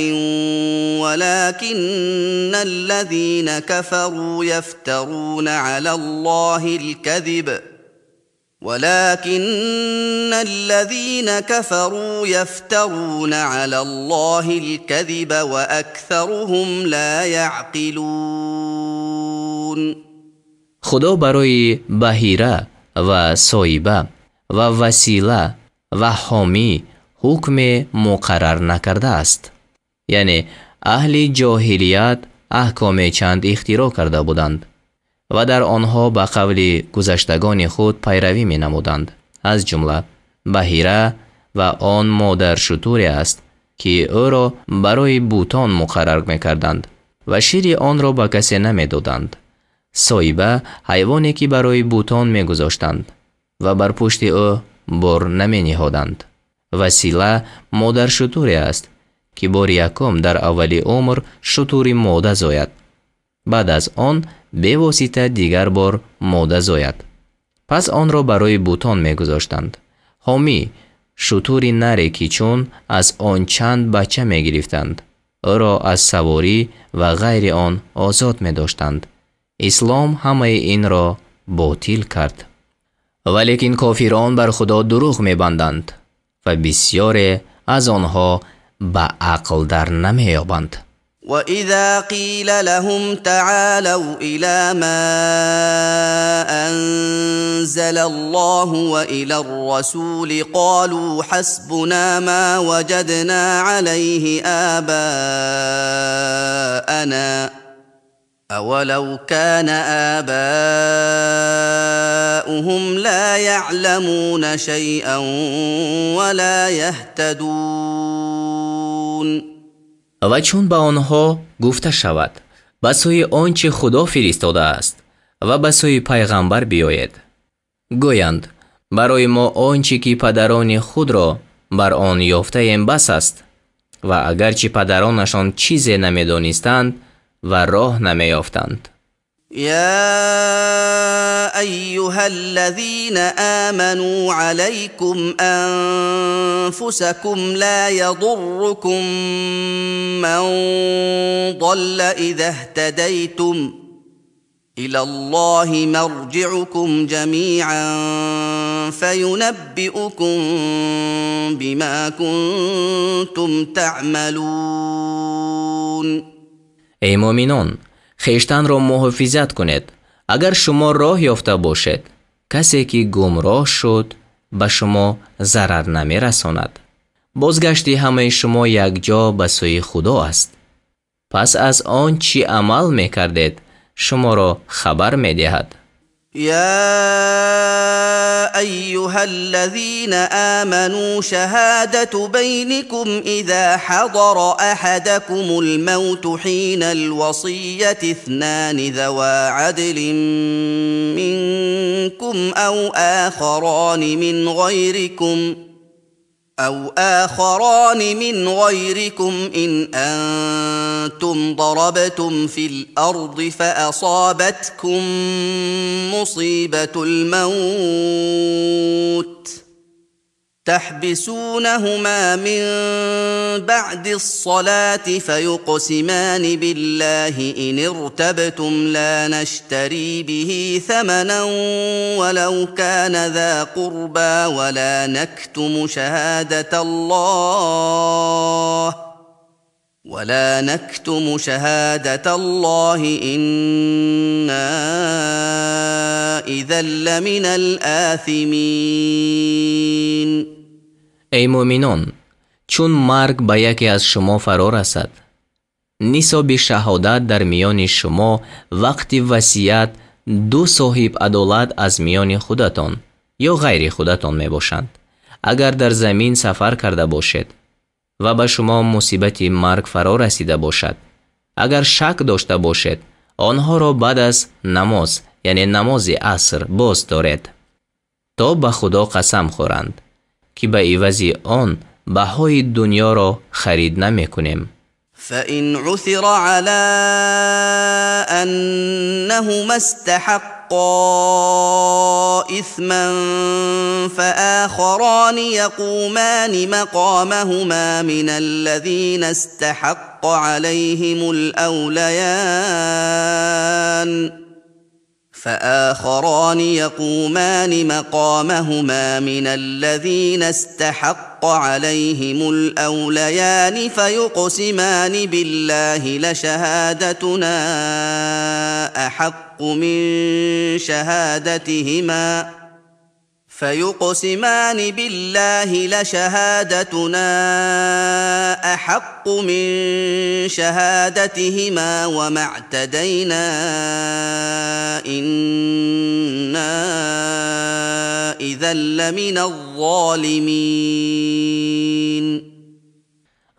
ولكن الذين كفروا يفترون على الله الكذب ولكن الذين كفروا يفترون على الله الكذب وأكثرهم لا يعقلون. خدا برای بحیره و سایبه و وسیله و حامی حکم مقرر نکرده است. یعنی اهل جاهلیت احکام چند اختراع کرده بودند و در آنها به قول گذشتگان خود پیروی می نمودند. از جمله بحیره و آن مادر شتوری است که او را برای بوتان مقرر می کردند و شیر آن را به کسی نمی دادند. سایبه حیوانی که برای بوتان می گذاشتند و بر پشت او بار نمی نهادند. وسیله مادر شتوری است که بار یکم در اول عمر شتوری ماده زاید، بعد از آن به واسطه دیگر بار ماده زاید. پس آن را برای بوتان می گذاشتند. حامی شتوری نری که چون از آن چند بچه می گرفتند، او را از سواری و غیر آن آزاد می داشتند. اسلام همه این را باطل کرد. ولیکن کافران بر خدا دروغ می بندند و بسیاری از آنها به عقل در نمی یابند. وَإِذَا قِيلَ لَهُمْ تَعَالَوْا إِلَى مَا أَنزَلَ اللَّهُ وَإِلَى الرَّسُولِ قَالُوا حَسْبُنَا مَا وَجَدْنَا عَلَيْهِ آبَاءَنَا أَوَلَوْ كَانَ آبَاؤُهُمْ لَا يَعْلَمُونَ شَيْئًا وَلَا يَهْتَدُونَ. و چون به آنها گفته شود به سوی آنچه خدا فرستاده است و به سوی پیغمبر بیایید، گویند برای ما آنچه که پدران خود را بر آن یافته ایم بس است، و اگرچه پدرانشان چیزی نمیدانستند و راه نمیافتند. یا ایها الذین آمنوا علیکم انفسکم لا یضرکم من ضل اذا اهتدیتم الی الله مرجعکم جمیعا فینبئکم بما کنتم تعملون. ای مؤمنان، خویشتن را محافظت کنید. اگر شما راه یافته باشید، کسی که گمراه شد به شما ضرر نمی رساند. بازگشت همه شما یک جا به سوی خدا است. پس از آن چی عمل می کردید شما را خبر می دهد. يا أيها الذين آمنوا شهادة بينكم إذا حضر أحدكم الموت حين الوصية اثنان ذوا عدل منكم أو آخران من غيركم إن أنتم ضربتم في الأرض فأصابتكم مصيبة الموت تحبسونهما من بعد الصلاة فيقسمان بالله إن ارتبتم لا نشتري به ثمنا ولو كان ذا قربى ولا نكتم شهادة الله إنا إذا لمن الآثمين. ای مؤمنان، چون مرگ به یکی از شما فرا رسد، نصاب شهادت در میان شما وقت وصیت دو صاحب عدالت از میان خودتان یا غیر خودتان می باشند. اگر در زمین سفر کرده باشید و به شما مصیبت مرگ فرا رسیده باشد، اگر شک داشته باشید، آنها را بعد از نماز، یعنی نماز عصر، باز دارید تا به خدا قسم خورند که به عوض آن بهای دنیا را خرید نمی کنیم. فإن عثر على أنهما استحقا إثما فآخران يقومان مقامهما من الذين استحق عليهم الأوليان فآخران يقومان مقامهما من الذين استحق عليهم الأوليان فيقسمان بالله لشهادتنا أحق من شهادتهما فيقسمان بالله لشهادتنا أحق من شهادتهما وما اعتدينا إنا إذا لمن الظالمين.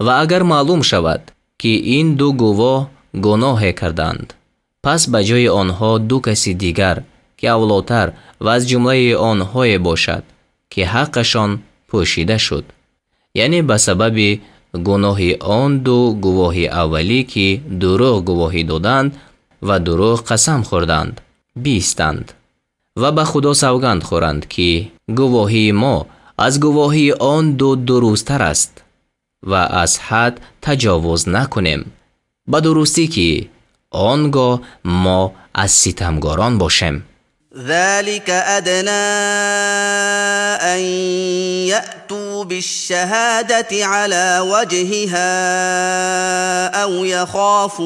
و اگر معلوم شود که این دو گواه گناه کردند، پس به جای آنها دو کسی دیگر که اولاتر و از جمله آنهای باشد که حقشان پوشیده شد، یعنی به سبب گناه آن دو گواه اولی که دروغ گواهی دادند و دروغ قسم خوردند بیستند و به خدا سوگند خورند که گواهی ما از گواهی آن دو درستتر است و از حد تجاوز نکنیم، به درستی که آنگاه ما از ستمگاران باشیم. ذلك أدنى أن يأتوا بالشهادة على وجهها أو يخافوا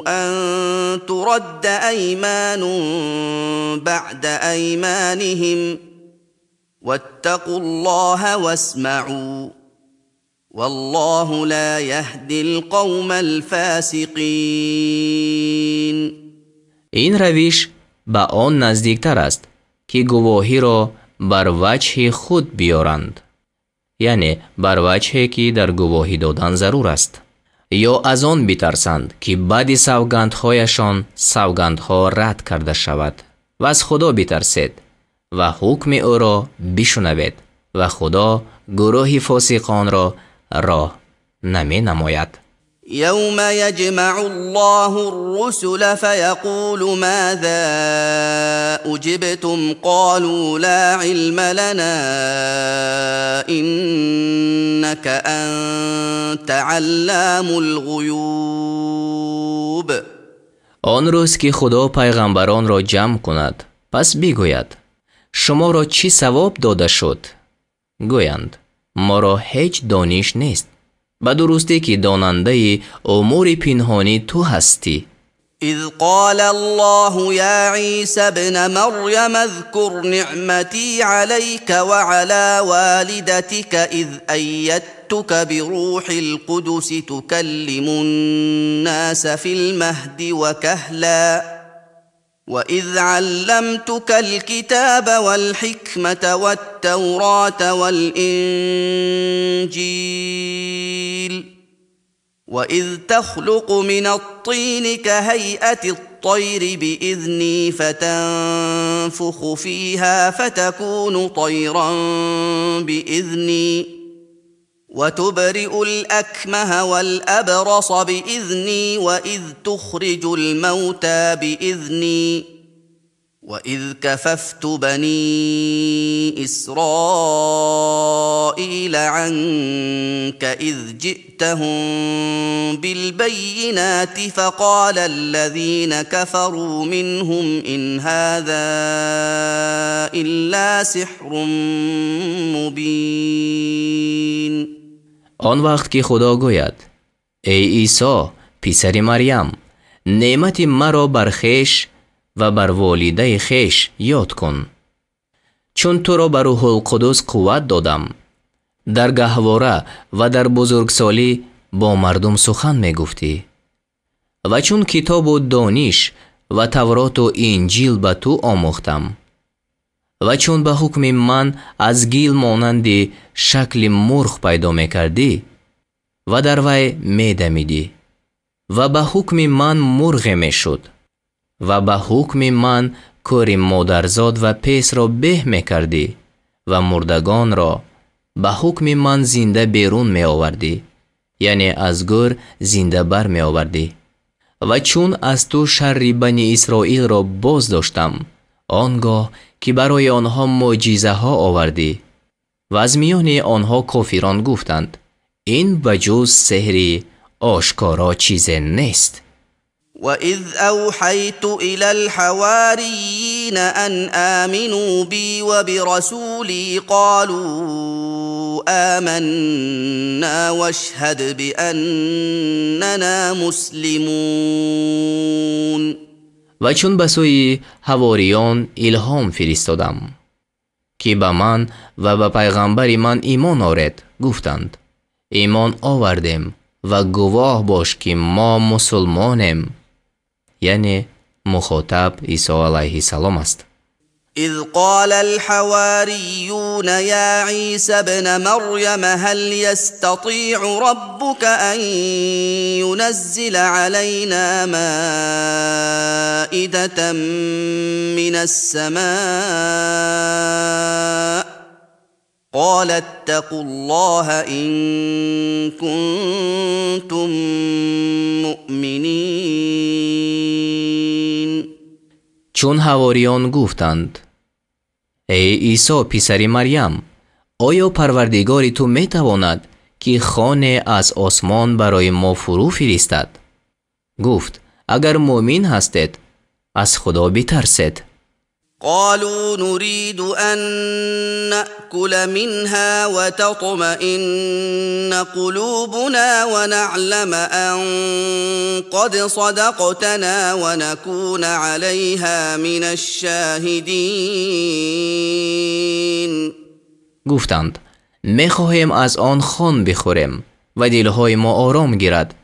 أن ترد أيمان بعد أيمانهم واتقوا الله واسمعوا والله لا يهدي القوم الفاسقين. این روش به آن نزدیکتر است که گواهی را بر وجه خود بیارند، یعنی بر وجهی که در گواهی دادن ضرور است، یا از آن بترسند که بعد سوگندهایشان سوگندها رد کرده شود. و از خدا بترسید و حکم او را بشنوید و خدا گروه فاسقان را راه نمی نماید. يوم يجمع الله الرسل فيقول ماذا أجبتم قالوا لا علم لنا إنك أنت علام الغيوب. آن روز که خدا پیغمبران را جمع کند، پس بگوید شما را چی ثواب داده شد؟ گویند ما را هیچ دانش نیست، به درستی که داننده امور پنهانی تو هستی. اذ قال الله يا عيسى ابن مريم اذكر نعمتي عليك وعلى والدتك اذ أيدتك بروح القدس تكلم الناس في المهد وكهلا وإذ علمتك الكتاب والحكمة والتوراة والإنجيل وإذ تخلق من الطين كهيئة الطير بإذني فتنفخ فيها فتكون طيرا بإذني وتبرئ الأكمه والأبرص بإذني وإذ تخرج الموتى بإذني وإذ كففت بني إسرائيل عنك إذ جئتهم بالبينات فقال الذين كفروا منهم إن هذا إلا سحر مبين. آن وقت که خدا گوید ای عیسی پسر مریم، نعمت مرا بر خویش و بر والده خویش یاد کن، چون تو را بر روح القدس قوت دادم، در گهواره و در بزرگسالی با مردم سخن می گفتی، و چون کتاب و دانش و تورات و انجیل به تو آموختم، و چون به حکم من از گیل مانند شکل مرغ پیدا می کردی و در وی می دمیدی و به حکم من مرغ می شد و به حکم من کور مادرزاد و پیس را به می کردی و مردگان را به حکم من زنده بیرون می آوردی، یعنی از گور زنده بر می آوردی. و چون از تو شر بنی اسرائیل را باز داشتم، آنگاه که برای آنها معجزه ها آوردی و از میان آنها کافران گفتند این بجز سحری آشکارا چیز نیست. وَإِذْ أَوْحَيْتُ إِلَى الْحَوَارِيِّينَ أَنْ آمِنُوا بِي وَبِرَسُولِي قَالُوا آمَنَّا وَاشْهَدْ بِأَنَّنَا مُسْلِمُونَ. و چون به سوی حواریان الهام فرستادم که به من و به پیغمبر من ایمان آورید، گفتند ایمان آوردیم و گواه باش که ما مسلمانیم. یعنی مخاطب عیسی علیه السلام است. اذ قال الحواریون یا عیسی ابن مریم هل یستطیع ربک ان ینزل علینا مائدة من السماء قال اتقوا الله ان کنتم مؤمنین. چون حواریان گفتند ای عیسی پسر مریم، آیا پروردگار تو میتواند که خانه از آسمان برای ما فرو فرستد؟ گفت اگر مؤمن هستید از خدا بترسید. قالوا نريد أن نأكل منها وتطمئن قلوبنا ونعلم أن قد صدقتنا ونكون عليها من الشاهدين. گفتند میخواهیم از آن خوان بخوریم و دلهای ما آرام گیرد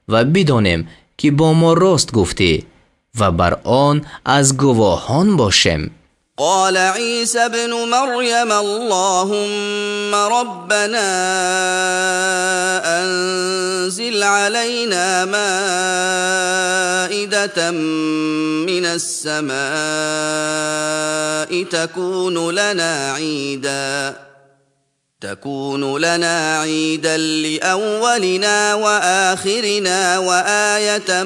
و بدانیم که با ما راست گفتی و بر آن از گواهان باشیم. قال عیسی ابن مریم اللهم ربنا انزل علينا مائدة من السماء تكون لنا عيدا لأولنا وآخرنا وآية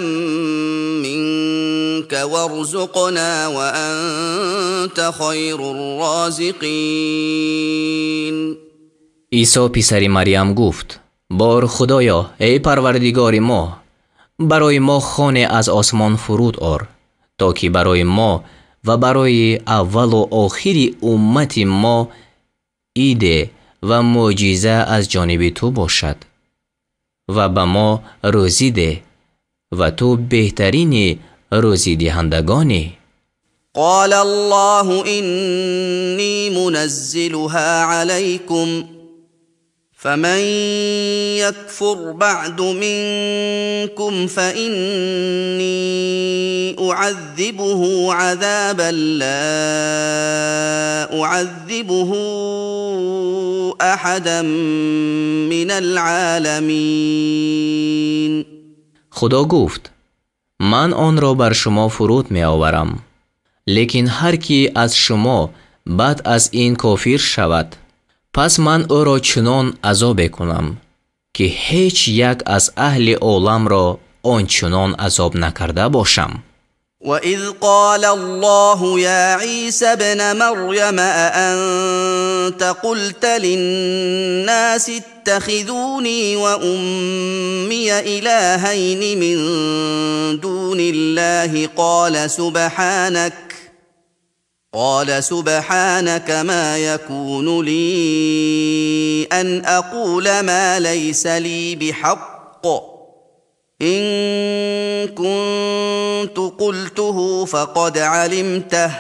منك وارزقنا وأنت خير الرازقين. عیسی پسر مریم گفت بار خدایا ای پروردگار ما، برای ما خانه از آسمان فرود آر تا که برای ما و برای اول و آخر امت ما عید و معجزه از جانب تو باشد و به ما روزی ده و تو بهترین روزی دهندگانی. قال الله إني منزلها عليكم فمن يكفر بعد منكم فإني أعذبه عذابا لا أعذبه أحدا من العالمين. خدا گفت من آن را بر شما فرود می آورم، لیکن هر کی از شما بعد از این کافر شود پس من او را چنان عذاب کنم که هیچ یک از اهل عالم را آنچنان عذاب نکرده باشم. وَإِذْ قَالَ اللَّهُ يَا عِيسَى ابْنَ مَرْيَمَ أَأَنْتَ قُلْتَ لِلنَّاسِ اتَّخِذُونِي وَأُمِّيَ إِلَٰهَيْنِ مِنْ دُونِ اللَّهِ قَالَ سُبْحَانَكَ مَا يَكُونُ لِي أَنْ أَقُولَ مَا لَيْسَ لِي بِحَقٍّ إِن كُنتُ قُلْتُهُ فَقَدْ عَلِمْتَهُ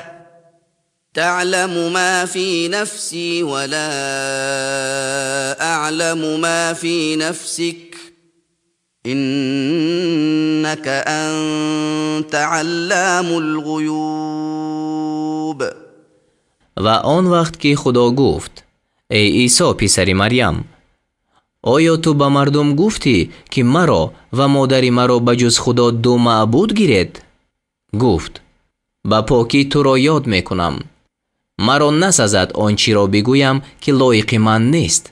تَعْلَمُ مَا فِي نَفْسِي وَلَا أَعْلَمُ مَا فِي نَفْسِكَ إِنَّكَ أَنتَ عَلَّامُ الْغُيُوبِ. و آن وقت که خدا گفت ای عیسی پسر مریم، آیا تو به مردم گفتی که مرا و مادر مرا به جز خدا دو معبود گیرید؟ گفت به پاکی تو را یاد میکنم، مرا نسزد آنچی را بگویم که لایق من نیست.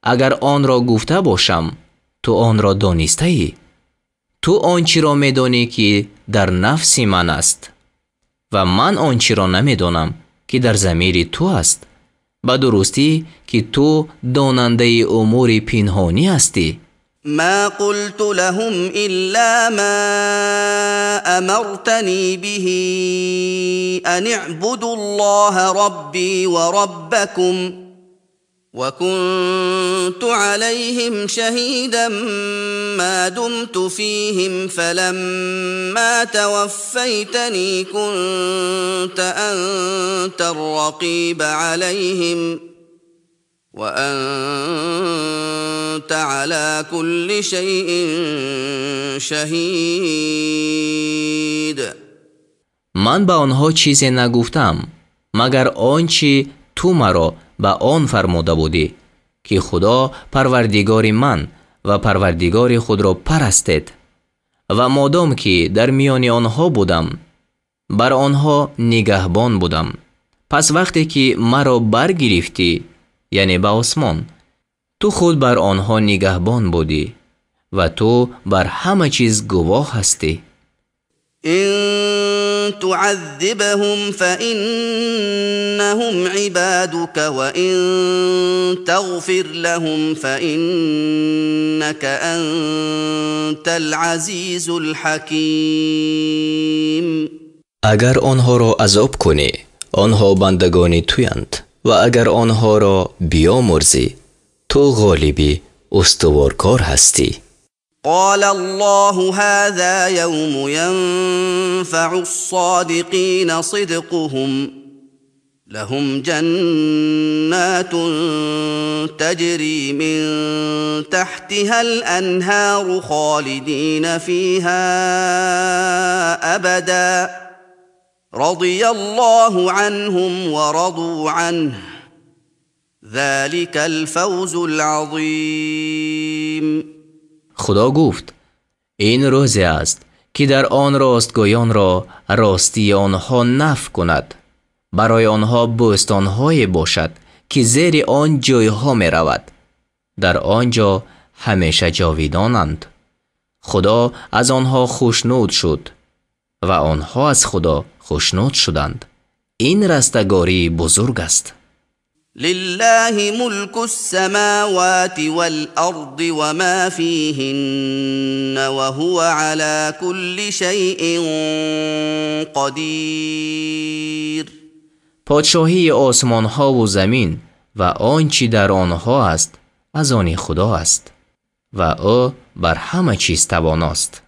اگر آن را گفته باشم تو آن را دانسته ای. تو آنچی را میدانی که در نفس من است و من آنچی را نمیدانم که در ضمیر تو است. به درستی که تو داننده امور پنهانی هستی. ما قلت لهم الا ما امرتنی به ان اعبدوا الله ربی وربکم وكنت عليهم شهيدا ما دمت فيهم فلما توفيتني كنت أنت الرقيب عليهم وأنت على كل شيء شهيد. من به آنها چیزی نگفتم مگر آنچه تو مرا به آن فرموده بودی که خدا پروردگار من و پروردگار خود را پرستید، و مادام که در میان آنها بودم بر آنها نگهبان بودم. پس وقتی که مرا برگرفتی، یعنی به آسمان، تو خود بر آنها نگهبان بودی و تو بر همه چیز گواه هستی. إن تعذبهم فإنهم عبادك وإن تغفر لهم فإنك أنت العزيز الحكيم. اگر آنها را عذاب کنی آنها بندگان تویند و اگر آنها را بیامرزی تو غالبی استوارکار هستی. قال الله هذا يوم ينفع الصادقين صدقهم لهم جنات تجري من تحتها الأنهار خالدين فيها أبدا رضي الله عنهم ورضوا عنه ذلك الفوز العظيم. خدا گفت این روزی است که در آن راستگویان را راستی آنها نفع کند، برای آنها بوستان‌های باشد که زیر آن جویها می رود، در آنجا همیشه جاویدانند. خدا از آنها خوشنود شد و آنها از خدا خوشنود شدند. این رستگاری بزرگ است. لله ملك السماوات والأرض وما فيهن وهو على كل شيء قدير. پادشاهی آسمان ها و زمین و آنچه در آنها است از آن خدا است و او بر همه چیز تواناست.